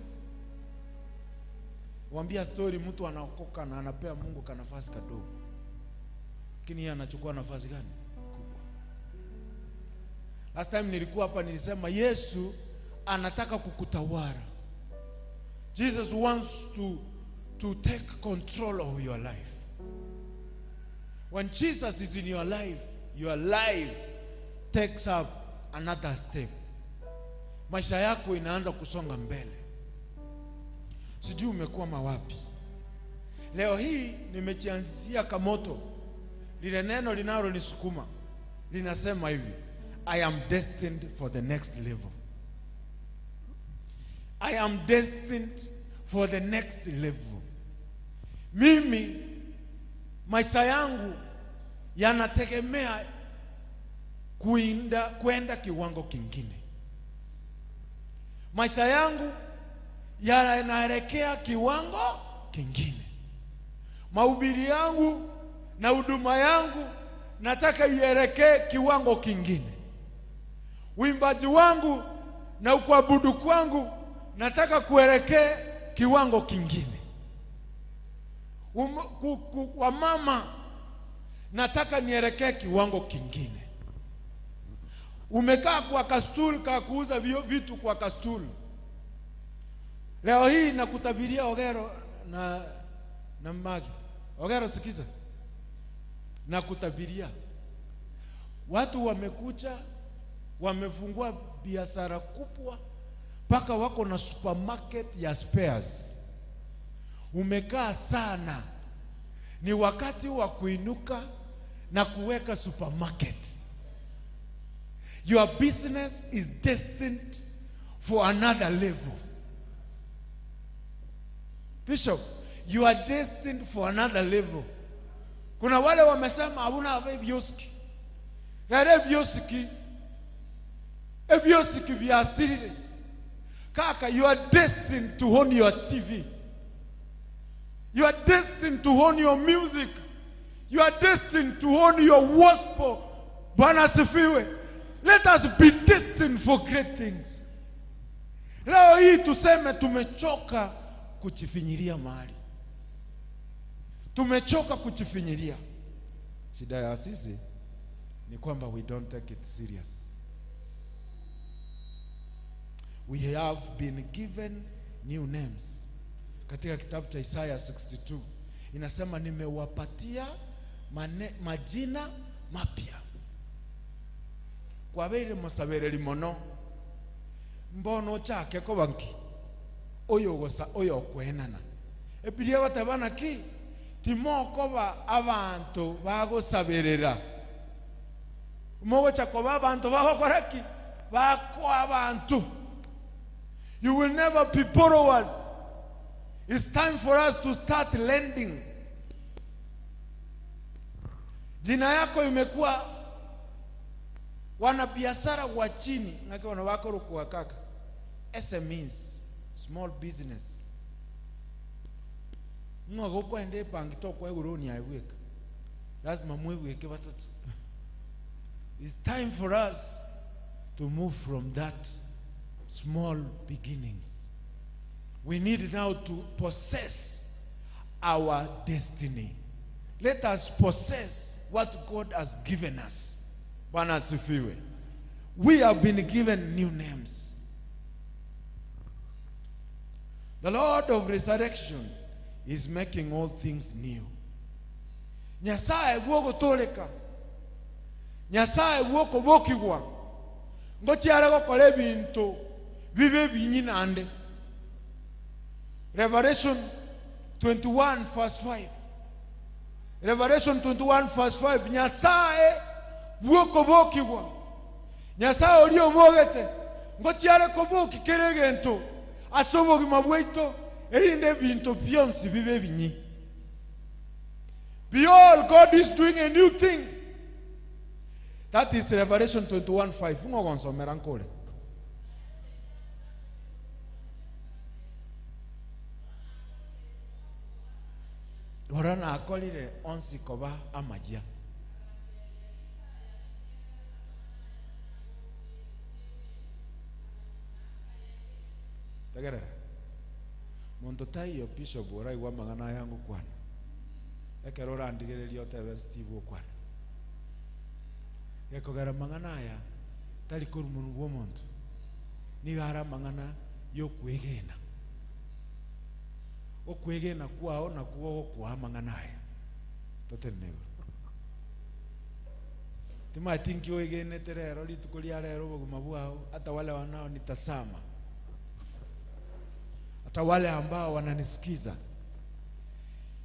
Wambia story, mtu anaokoka na anapea Mungu ka nafasi kadogo, lakini yeye anachukua nafasi gani kubwa. Last time nilikuwa hapa nilisema Yesu anataka kukutawala. Jesus wants to take control of your life. When Jesus is in your life takes up another step. Maisha yako inaanza kusonga mbele. Sijui umekwama wapi. Leo hii nimechianzia kamoto. Lile neno linalonisukuma linasema hivi: I am destined for the next level. I am destined for the next level. Mimi maisha yangu yanategemea kwenda kiwango kingine. Maisha yangu yanaelekea kiwango kingine. Mahubiri yangu na huduma yangu nataka ielekee kiwango kingine. Uimbaji wangu na kuabudu kwangu nataka kuelekea kiwango kingine. Wamama nataka nielekee kiwango kingine. Umekaa kwa kastuli ka kuuza vitu kwa kastuli. Leo hii nakutabiria Ogero na Magi. Ogero, sikiza. Nakutabiria. Watu wamekuja, wamefungua biashara kubwa mpaka wako na supermarket ya spares. Umekaa sana. Ni wakati wa kuinuka na kuweka supermarket. Your business is destined for another level. Bishop, you are destined for another level. Kuna wale wamesema hauna bioski. Rare bioski. Ebioski biasiri. Kaka, you are destined to own your TV. You are destined to own your music. You are destined to own your gospel. Bwana asifiwe. Let us be destined for great things. Leo hii tuseme tumechoka kujifinyiria mahali. Tumechoka kujifinyiria. Shida ya sisi ni kwamba we don't take it serious. We have been given new names. Katika kitabu cha Isaiah 62 inasema nimewapatia majina mapya. Kwabere musabereri mono mbono chake ko banki oyo gosa oyo kwenana ebiria batabana ki timoko ba abantu bagosaberera mogo chako ba abantu bagokora ki bako abantu. You will never be borrowers. It's time for us to start lending. Jina yako imekuwa wanabiashara wa chini ngaki wanawako kwa kaka SMEs, small business. Ngo kwende banki to kwa eguroni aiweka. Lazima mwiweke watoto. It's time for us to move from that small beginnings. We need now to possess our destiny. Let us possess what God has given us. Bwana asifiwe. We have been given new names. The Lord of resurrection is making all things new. Nyasaye bwogotoleka. Nyasaye bwokobokigwa. Ngochiare gokora ebinto bibe binyinande. Revelation 21 verse 5. Revelation 21 verse 5. Nyasaye bwokobokigwa. Nyasaye orio obogete. Ngochiare koboki kere egento. Ase obogima bwaito erinde ebinto bionsi bibe binyi. Behold, God is doing a new thing. That is Revelation 21:5. Ngogonsomera nkore. Rora nakorire onsi koba amaya. Tegerera. Monto taiyo bishop oraigwa amang'ana aya ngokwana. Ekero orandigereria otebe Steve okwana. Gekogera amang'ana aya tari korwa monwe bwa omonto. Nigo are amang'ana yokwegena. Okwegena kwao nakwo gokoa amang'ana aya. Totenene igoro. Timati nki oegenete rero rituko ria rero obogima bwao hata wale wanaonitazama, hata wale ambao wananisikiza.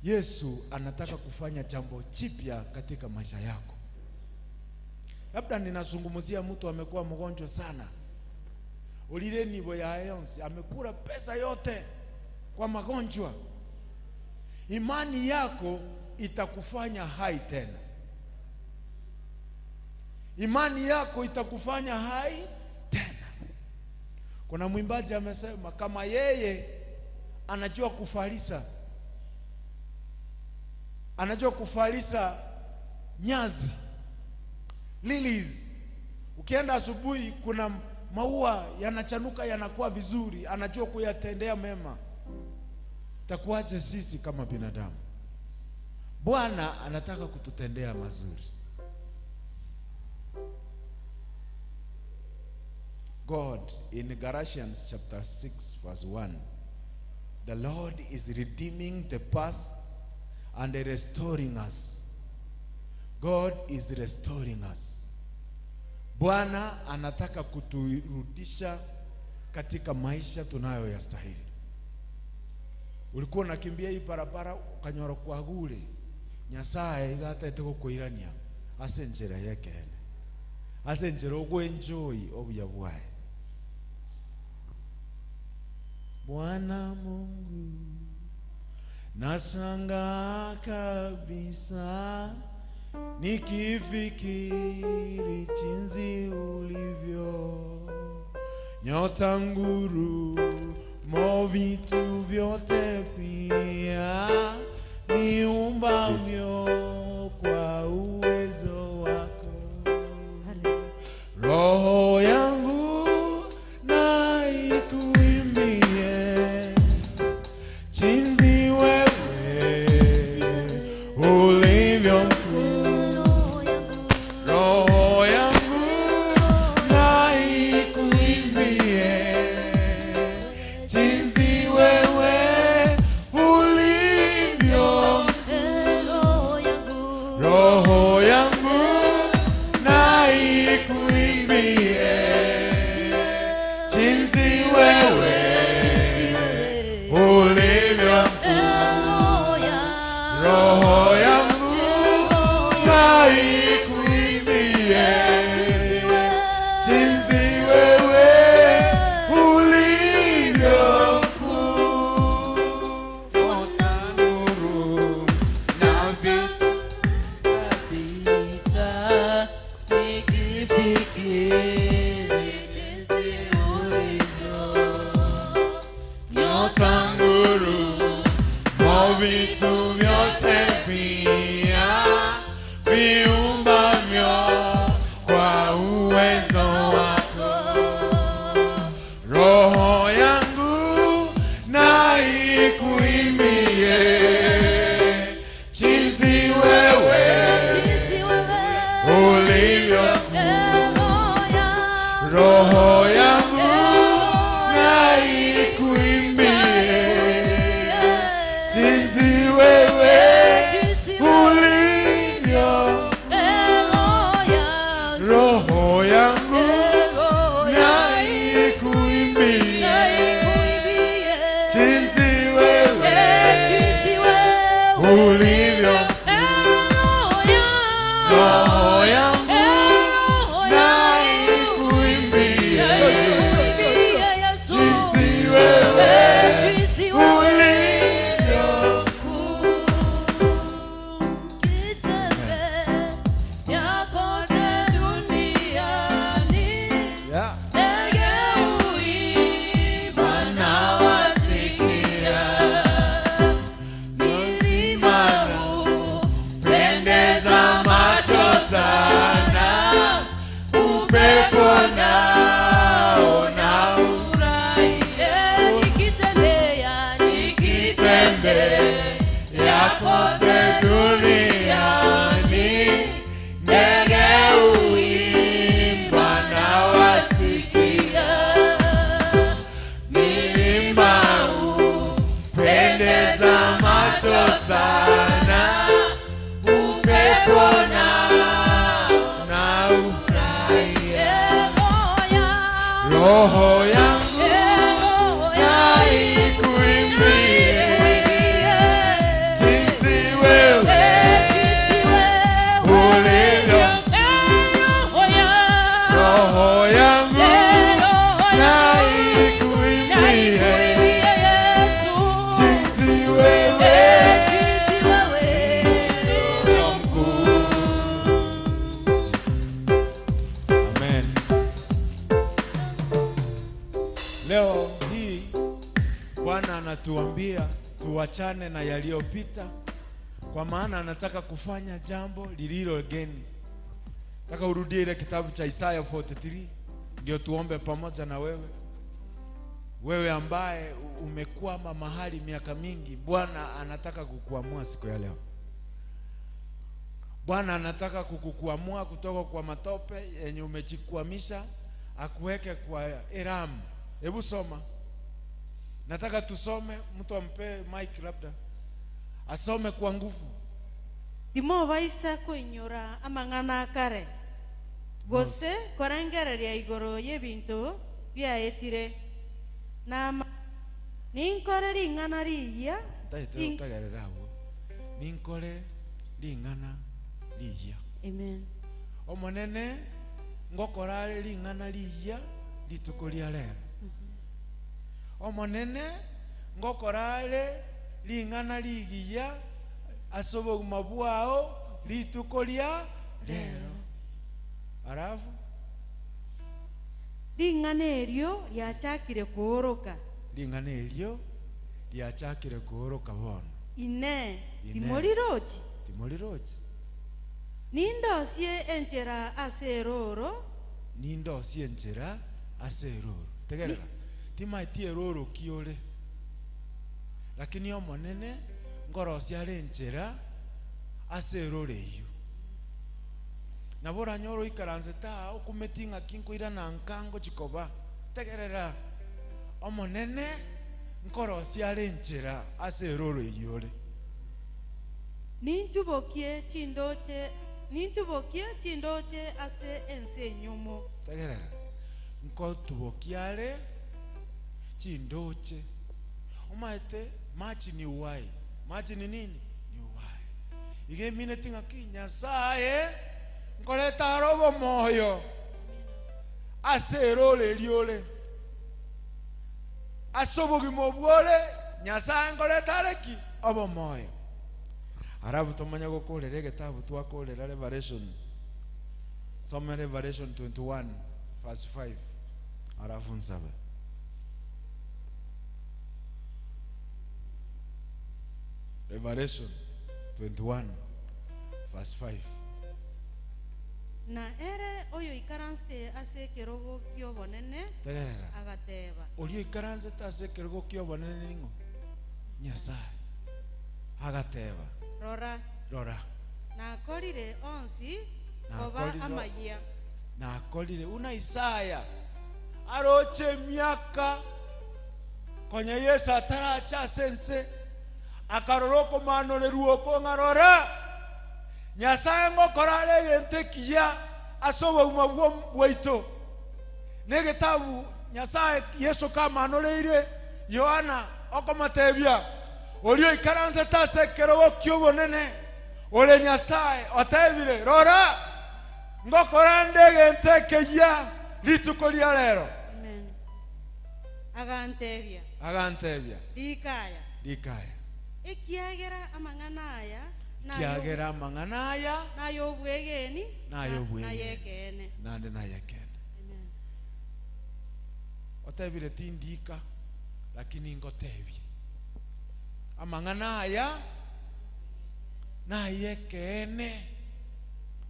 Yesu anataka kufanya jambo jipya katika maisha yako. Labda ninazungumzia mtu amekuwa mgonjwa sana. Ulile nibo ya yonsi, amekula pesa yote kwa magonjwa. Imani yako itakufanya hai tena. Imani yako itakufanya hai tena. Kuna mwimbaji amesema kama yeye anajua kufarisa, anajua kufarisa nyazi, lilies. Ukienda asubuhi kuna maua yanachanuka yanakuwa vizuri, anajua kuyatendea mema. Takuaje sisi kama binadamu? Bwana anataka kututendea mazuri. God in Galatians chapter 6 verse 1, the Lord is redeeming the past and restoring us. God is restoring us. Bwana anataka kuturudisha katika maisha tunayoyastahili. Ulikuwa unakimbia hii barabara ukanyora kwa gule. Nyasaye igatete gukuirania ase njira yekene. Ase njira ogwenjoy obuya bwaye. Bwana Mungu, nashangaa kabisa nikifikiri jinsi ulivyo. Nyota, ngurumo, vitu vyote pia viumbavyo kwa uwezo wako. Roho yangu na ikuimbie jinsi wewe ulivyo mkuu. Roho yangu na ikuimbie jinsi wewe ulivyo mkuu. Roho yangu na ikuimbie jinsi wewe ulivyo mkuu. Roho yangu na ikuimbie jinsi wewe ulivyo mkuu. Nyota, nuru na vitu Kabisa nikifikiri jinsi ulivyo. Nyota, ngurumo, vitu vyote pia viumbavyo kwa uwezo wako. Roho yangu na ikuimbie jinsi wewe Jinsi wewe ulivyo, roho yangu na ikuimbie. Jinsi wewe ulivyo. Yeah. Nawasikia milima pendeza macho sana, upepo nao na ukitembea kote duniani, ndege huimba nawasikia, milima hupendeza macho sana, upepo na ufurahia. Roho yangu na ikuimbie, jinsi wewe ulivyo, roho yangu na ikuimbie, jinsi wewe mkuu. Amen. Leo hii Bwana anatuambia tuwachane na yaliyopita, kwa maana anataka kufanya jambo lililo geni. Nataka urudie ile kitabu cha Isaya 43 ndio tuombe pamoja na wewe. Wewe ambaye umekwama mahali miaka mingi, Bwana anataka kukuamua siku ya leo. Bwana anataka kukukwamua kutoka kwa matope yenye umejikwamisha, akuweke kwa Eram. Hebu soma. Nataka tusome, mtu ampe mic labda. Asome kwa nguvu. Timobaisa koinyora amang'ana akare gose korengereria igoro y'ebinto biaetire na ninkore ring'ana riya. Taite utagerera agwo. Ninkore ring'ana riya. Amen. Omonene ngokora ring'ana riya rituko ria rero. Omonene ngokora ring'ana rigiya ase obogima bwao rituko ria rero. Alafu ring'ana erio riachakire kuoroka. Ring'ana erio riachakire kuoroka bono. Ine Ine. timorirochi. Timorirochi. Nindosie enchera ase eroro. Nindosie enchera ase eroro. Tegerera. Timaiti eroro kiore. Lakini omonene ngorosia are enchera ase eroro eyio. Nabo oranyore oikaranse taa okumeti ng'aki nkoirana nka ngochikoba. Tegerera. Omonene nkorosia are enchera ase eroro eyio ore. Nintubokie chindoche, nintubokie chindoche ase ense enyumo. Tegerera. Nkotubokia are chindoche. Omaete machi ni uhai. Maji ni nini? Ni uhai. Ige mineti ng'aki Nyasaye nkoreta arobo moyo ase eroro erio ore. Ase obogima obwo ore Nyasaye nkoreta are ki? Obomoyo. Alafu tumanya gukurira egetabu twakurira Revelation. Soma Revelation 21 verse 5. Alafu nsabe. Revelation 21 verse 5. Na ere oyo ikaranste ase ekerogo ki'obonene Tegerera. agateba. Orio ikaranse ase ekerogo ki'obonene ning'o? Nyasaye. Agateba. Rora. Rora. Nakorire onsi koba Nakorire- amayia. Nakorire una Isaya aroche miaka konya Yesu ataracha ase ense akarora okomanorerwa oko ng'arora Nyasaye ngokora are egento ekiya ase obogima bwaito. Negetabu Nyasaye Yesu kamanoreire Yohana Okomotebia orio ikaransete ase ekerogo ki'obonene ore Nyasae otebire, Rora, ngokora nde egento ekeyia rituko ria rero. Amen. Agantebia, Agantebia, Rika aya, Rika aya, ekiagera amang'ana aya nayo- kiagera amang'ana aya nay'obwegeni Nay'obwegeni. nayekeene. Nande nayekene. Amen. Otebire tindika lakini ngotebie amang'ana aya nayekeene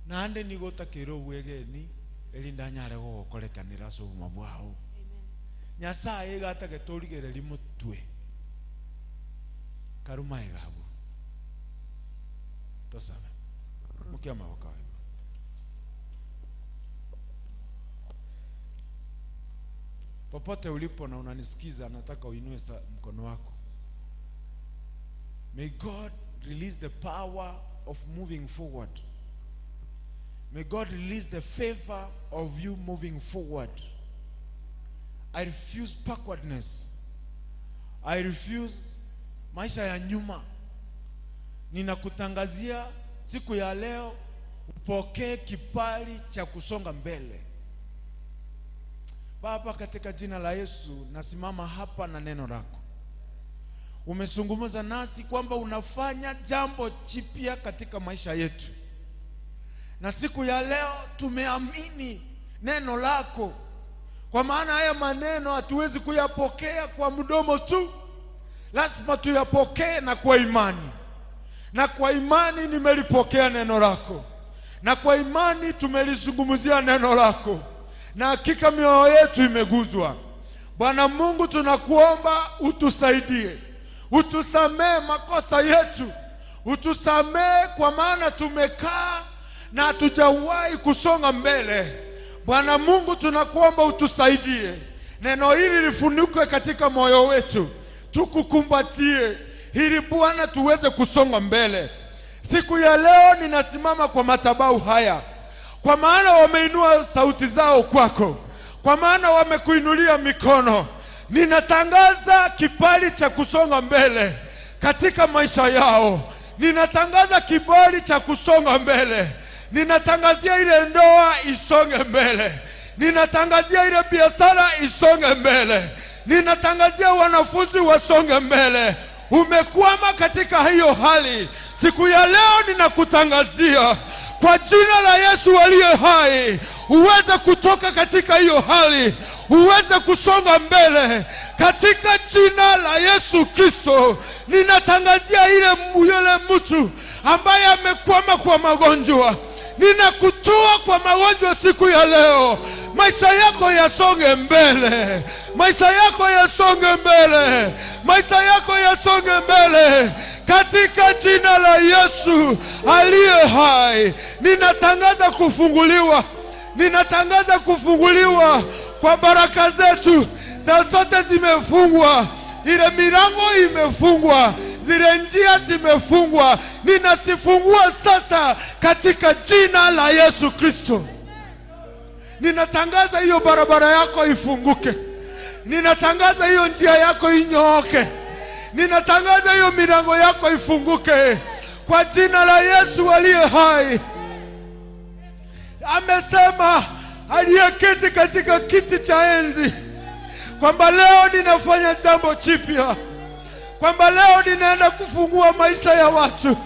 naende nigo otakeire obwegeni erinde anyare gogokorekanera ase obogima bwao. Nyasaye iga atagete origereria motwe karuma iga abwo tosabe mokia amaboko aye igoro. Popote ulipo na unanisikiza, nataka uinue mkono wako. May God release the power of moving forward. May God release the favor of you moving forward. I refuse backwardness. I refuse maisha ya nyuma. Ninakutangazia siku ya leo upokee kibali cha kusonga mbele. Baba, katika jina la Yesu nasimama hapa na neno lako. Umezungumza nasi kwamba unafanya jambo jipya katika maisha yetu, na siku ya leo tumeamini neno lako, kwa maana haya maneno hatuwezi kuyapokea kwa mdomo tu, lazima tuyapokee na kwa imani. Na kwa imani nimelipokea neno lako, na kwa imani tumelizungumzia neno lako, na hakika mioyo yetu imeguzwa. Bwana Mungu, tunakuomba utusaidie, utusamee makosa yetu, utusamee kwa maana tumekaa na hatujawahi kusonga mbele. Bwana Mungu, tunakuomba utusaidie, neno hili lifunikwe katika moyo wetu, tukukumbatie ili Bwana tuweze kusonga mbele. Siku ya leo ninasimama kwa madhabahu haya, kwa maana wameinua sauti zao kwako, kwa maana wamekuinulia mikono. Ninatangaza kibali cha kusonga mbele katika maisha yao. Ninatangaza kibali cha kusonga mbele. Ninatangazia ile ndoa isonge mbele. Ninatangazia ile biashara isonge mbele. Ninatangazia wanafunzi wasonge mbele. Umekwama katika hiyo hali, siku ya leo ninakutangazia kwa jina la Yesu aliye hai, uweze kutoka katika hiyo hali, uweze kusonga mbele katika jina la Yesu Kristo. Ninatangazia ile yule mtu ambaye amekwama kwa magonjwa, ninakutoa kwa magonjwa siku ya leo. Maisha yako yasonge mbele, maisha yako yasonge mbele, maisha yako yasonge mbele katika jina la Yesu aliye hai. Ninatangaza kufunguliwa, ninatangaza kufunguliwa kwa baraka zetu za zote zimefungwa, ile milango imefungwa, zile njia zimefungwa, ninasifungua sasa katika jina la Yesu Kristo. Ninatangaza hiyo barabara yako ifunguke. Ninatangaza hiyo njia yako inyooke. Ninatangaza hiyo milango yako ifunguke kwa jina la Yesu aliye hai. Amesema aliyeketi katika kiti cha enzi kwamba leo ninafanya jambo jipya, kwamba leo ninaenda kufungua maisha ya watu,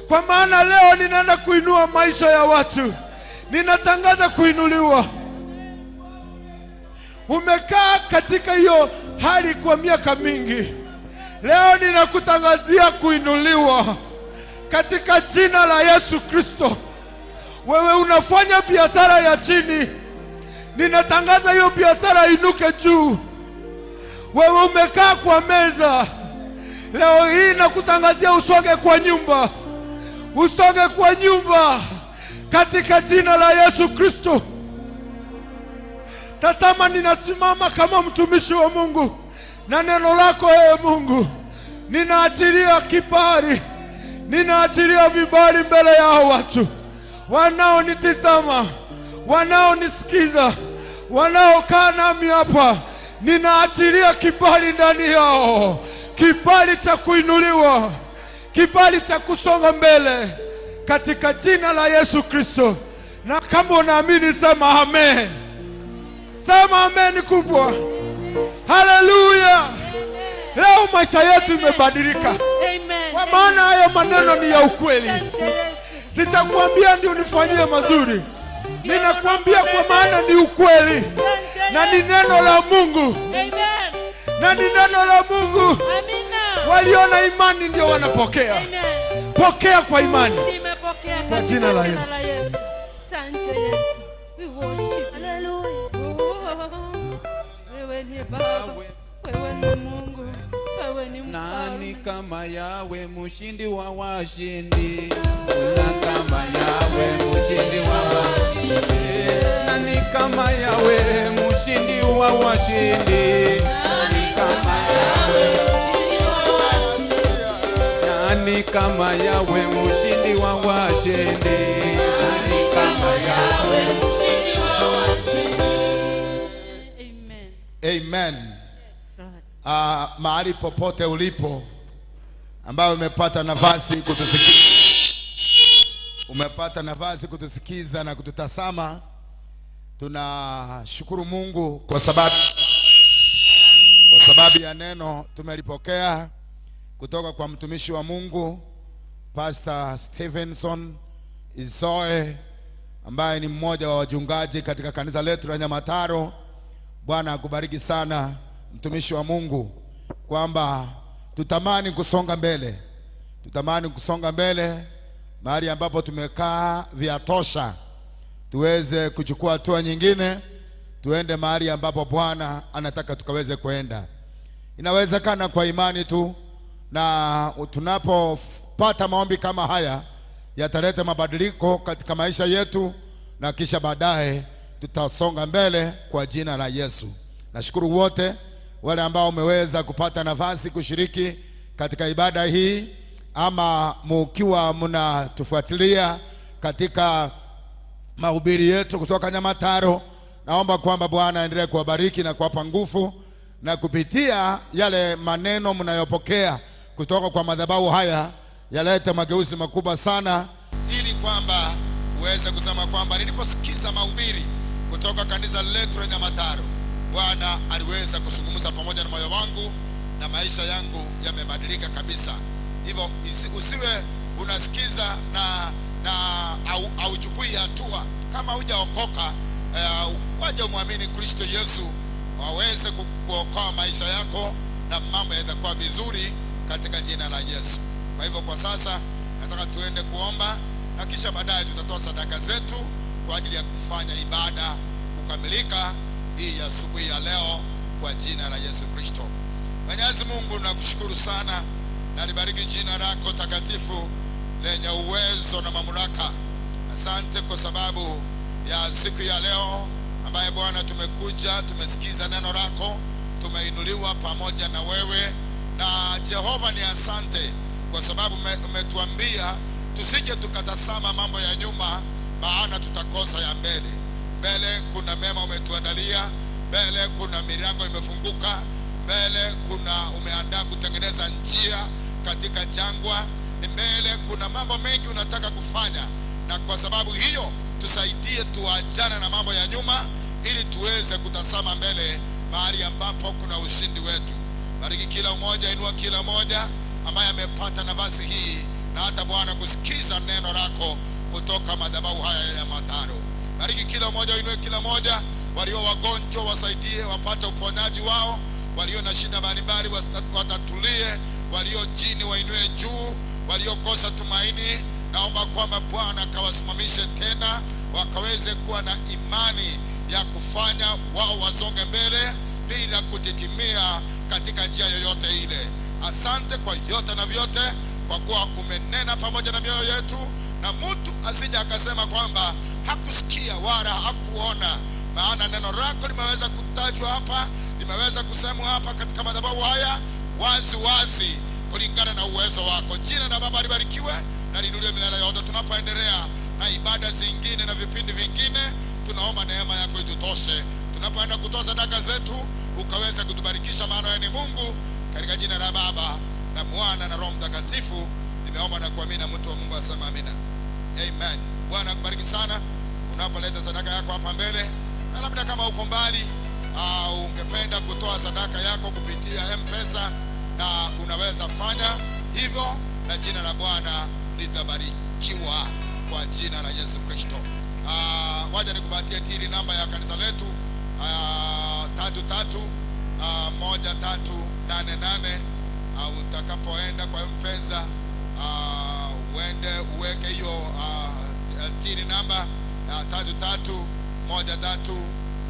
kwa maana leo ninaenda kuinua maisha ya watu. Ninatangaza kuinuliwa. Umekaa katika hiyo hali kwa miaka mingi, leo ninakutangazia kuinuliwa katika jina la Yesu Kristo. Wewe unafanya biashara ya chini, ninatangaza hiyo biashara inuke juu. Wewe umekaa kwa meza, leo hii nakutangazia usonge kwa nyumba, usonge kwa nyumba katika jina la Yesu Kristo. Tazama, ninasimama kama mtumishi wa Mungu na neno lako, ee Mungu, ninaachilia kibali, ninaachilia vibali mbele ya hao watu wanaonitizama, wanaonisikiza, wanaokaa nami hapa. Ninaachilia kibali ndani yao, kibali cha kuinuliwa, kibali cha kusonga mbele katika jina la Yesu Kristo. Na kama unaamini sema amen, sema amen kubwa. Haleluya! Leo maisha yetu imebadilika, Amen. kwa maana hayo maneno ni ya ukweli. Asante Yesu. Sitakwambia ndio nifanyie mazuri, ninakwambia kwa maana ni ukweli na ni neno la Mungu, Amen. na ni neno la Mungu. Amina. Walio na imani ndio wanapokea. Amen. Pokea kwa imani. Nimepokea Kwa katika jina la Yesu. Yesu. Asante Yesu. We worship. Hallelujah. Oh, wewe ni Baba, wewe ni Mungu, wewe ni Nani mfalme. kama Yawe mshindi wa washindi? Kuna kama Yawe mshindi wa washindi? Nani kama Yawe mshindi wa washindi? Nani kama Yawe mshindi wa washindi? Nani kama Yawe mshindi wa washindi? Nani kama Yawe mshindi wa washindi? Amen. Amen. Yes, Lord. Mahali popote ulipo ambayo umepata nafasi kutusikiza, umepata nafasi kutusikiza na kututazama, tunashukuru Mungu kwa sababu ya neno tumelipokea kutoka kwa mtumishi wa Mungu Pastor Stevenson Isoe ambaye ni mmoja wa wachungaji katika kanisa letu la Nyamataro. Bwana akubariki sana mtumishi wa Mungu, kwamba tutamani kusonga mbele, tutamani kusonga mbele mahali ambapo tumekaa vyatosha, tuweze kuchukua hatua nyingine, tuende mahali ambapo Bwana anataka tukaweze kuenda. Inawezekana kwa imani tu, na tunapopata maombi kama haya yataleta mabadiliko katika maisha yetu, na kisha baadaye tutasonga mbele kwa jina la Yesu. Nashukuru wote wale ambao umeweza kupata nafasi kushiriki katika ibada hii, ama mukiwa mnatufuatilia katika mahubiri yetu kutoka Nyamataro. Naomba kwamba Bwana aendelee kuwabariki na kuwapa nguvu, na kupitia yale maneno mnayopokea kutoka kwa madhabahu haya yalete mageuzi makubwa sana, ili kwamba uweze kusema kwamba niliposikiza mahubiri kutoka kanisa letu la Nyamataro, Bwana aliweza kuzungumza pamoja na moyo wangu na maisha yangu yamebadilika kabisa. Hivyo usiwe unasikiza na hauchukui hatua. Kama hujaokoka, waje umwamini Kristo Yesu waweze kuokoa maisha yako na mambo yatakuwa vizuri katika jina la Yesu. Kwa hivyo kwa sasa nataka tuende kuomba na kisha baadaye tutatoa sadaka zetu kwa ajili ya kufanya ibada kukamilika hii ya asubuhi ya leo kwa jina la Yesu Kristo. Mwenyezi Mungu, nakushukuru sana na libariki jina lako takatifu lenye uwezo na mamlaka. Asante kwa sababu ya siku ya leo ambaye Bwana tumekuja, tumesikiza neno lako, tumeinuliwa pamoja na wewe. Na Jehova ni asante kwa sababu umetuambia tusije tukatazama mambo ya nyuma, maana tutakosa ya mbele. Mbele kuna mema umetuandalia, mbele kuna milango imefunguka, mbele kuna umeandaa kutengeneza njia katika jangwa, ni mbele kuna mambo mengi unataka kufanya, na kwa sababu hiyo tusaidie tuachane na mambo ya nyuma ili tuweze kutazama mbele mahali ambapo kuna ushindi wetu. Bariki kila mmoja, inua kila mmoja ambaye amepata nafasi hii na hata Bwana kusikiza neno lako kutoka madhabahu haya ya Nyamataro. Bariki kila mmoja, inue kila mmoja, walio wagonjwa wasaidie wapate uponyaji wao, walio na shida mbalimbali watatulie, walio chini wainue juu, waliokosa tumaini naomba kwamba Bwana akawasimamishe tena, wakaweze kuwa na imani ya kufanya wao wasonge mbele bila kutitimia katika njia yoyote ile. Asante kwa yote na vyote, kwa kuwa umenena pamoja na mioyo yetu, na mtu asije akasema kwamba hakusikia wala hakuona, maana neno lako limeweza kutajwa hapa, limeweza kusemwa hapa katika madhabahu haya wazi wazi kulingana na uwezo wako. Jina la Baba libarikiwe na liinuliwe milele yote. Tunapoendelea na ibada zingine na vipindi vingine, tunaomba neema yako itutoshe. Tunapoenda kutoa sadaka zetu, ukaweza kutubarikisha, maana wewe ni Mungu. Katika jina la Baba na Mwana na Roho Mtakatifu nimeomba na kuamini, na mtu wa Mungu asema amina. Amen. Bwana akubariki sana unapoleta sadaka yako hapa mbele, na labda kama uko mbali ungependa kutoa sadaka yako kupitia M-Pesa, na unaweza fanya hivyo, na jina la Bwana litabarikiwa kwa jina la Yesu Kristo. Wacha nikupatie tili namba ya kanisa letu, 33 1388. Utakapoenda kwa M-Pesa, uende uweke hiyo tili namba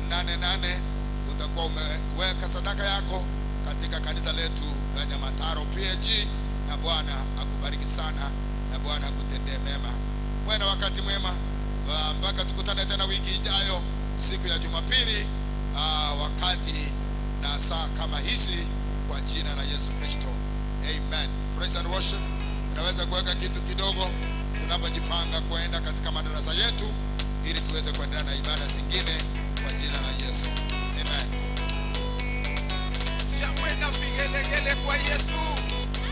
331388. Utakuwa umeweka sadaka yako katika kanisa letu la Nyamataro PAG, na Bwana akubariki sana na Bwana akutendee mema. Mwe na wakati mwema, mpaka tukutane tena wiki ijayo siku ya Jumapili, wakati na saa kama hizi, kwa jina la Yesu Kristo. Amen. Praise and worship. Unaweza kuweka kitu kidogo tunapojipanga kuenda katika madarasa yetu ili tuweze kuendelea na ibada.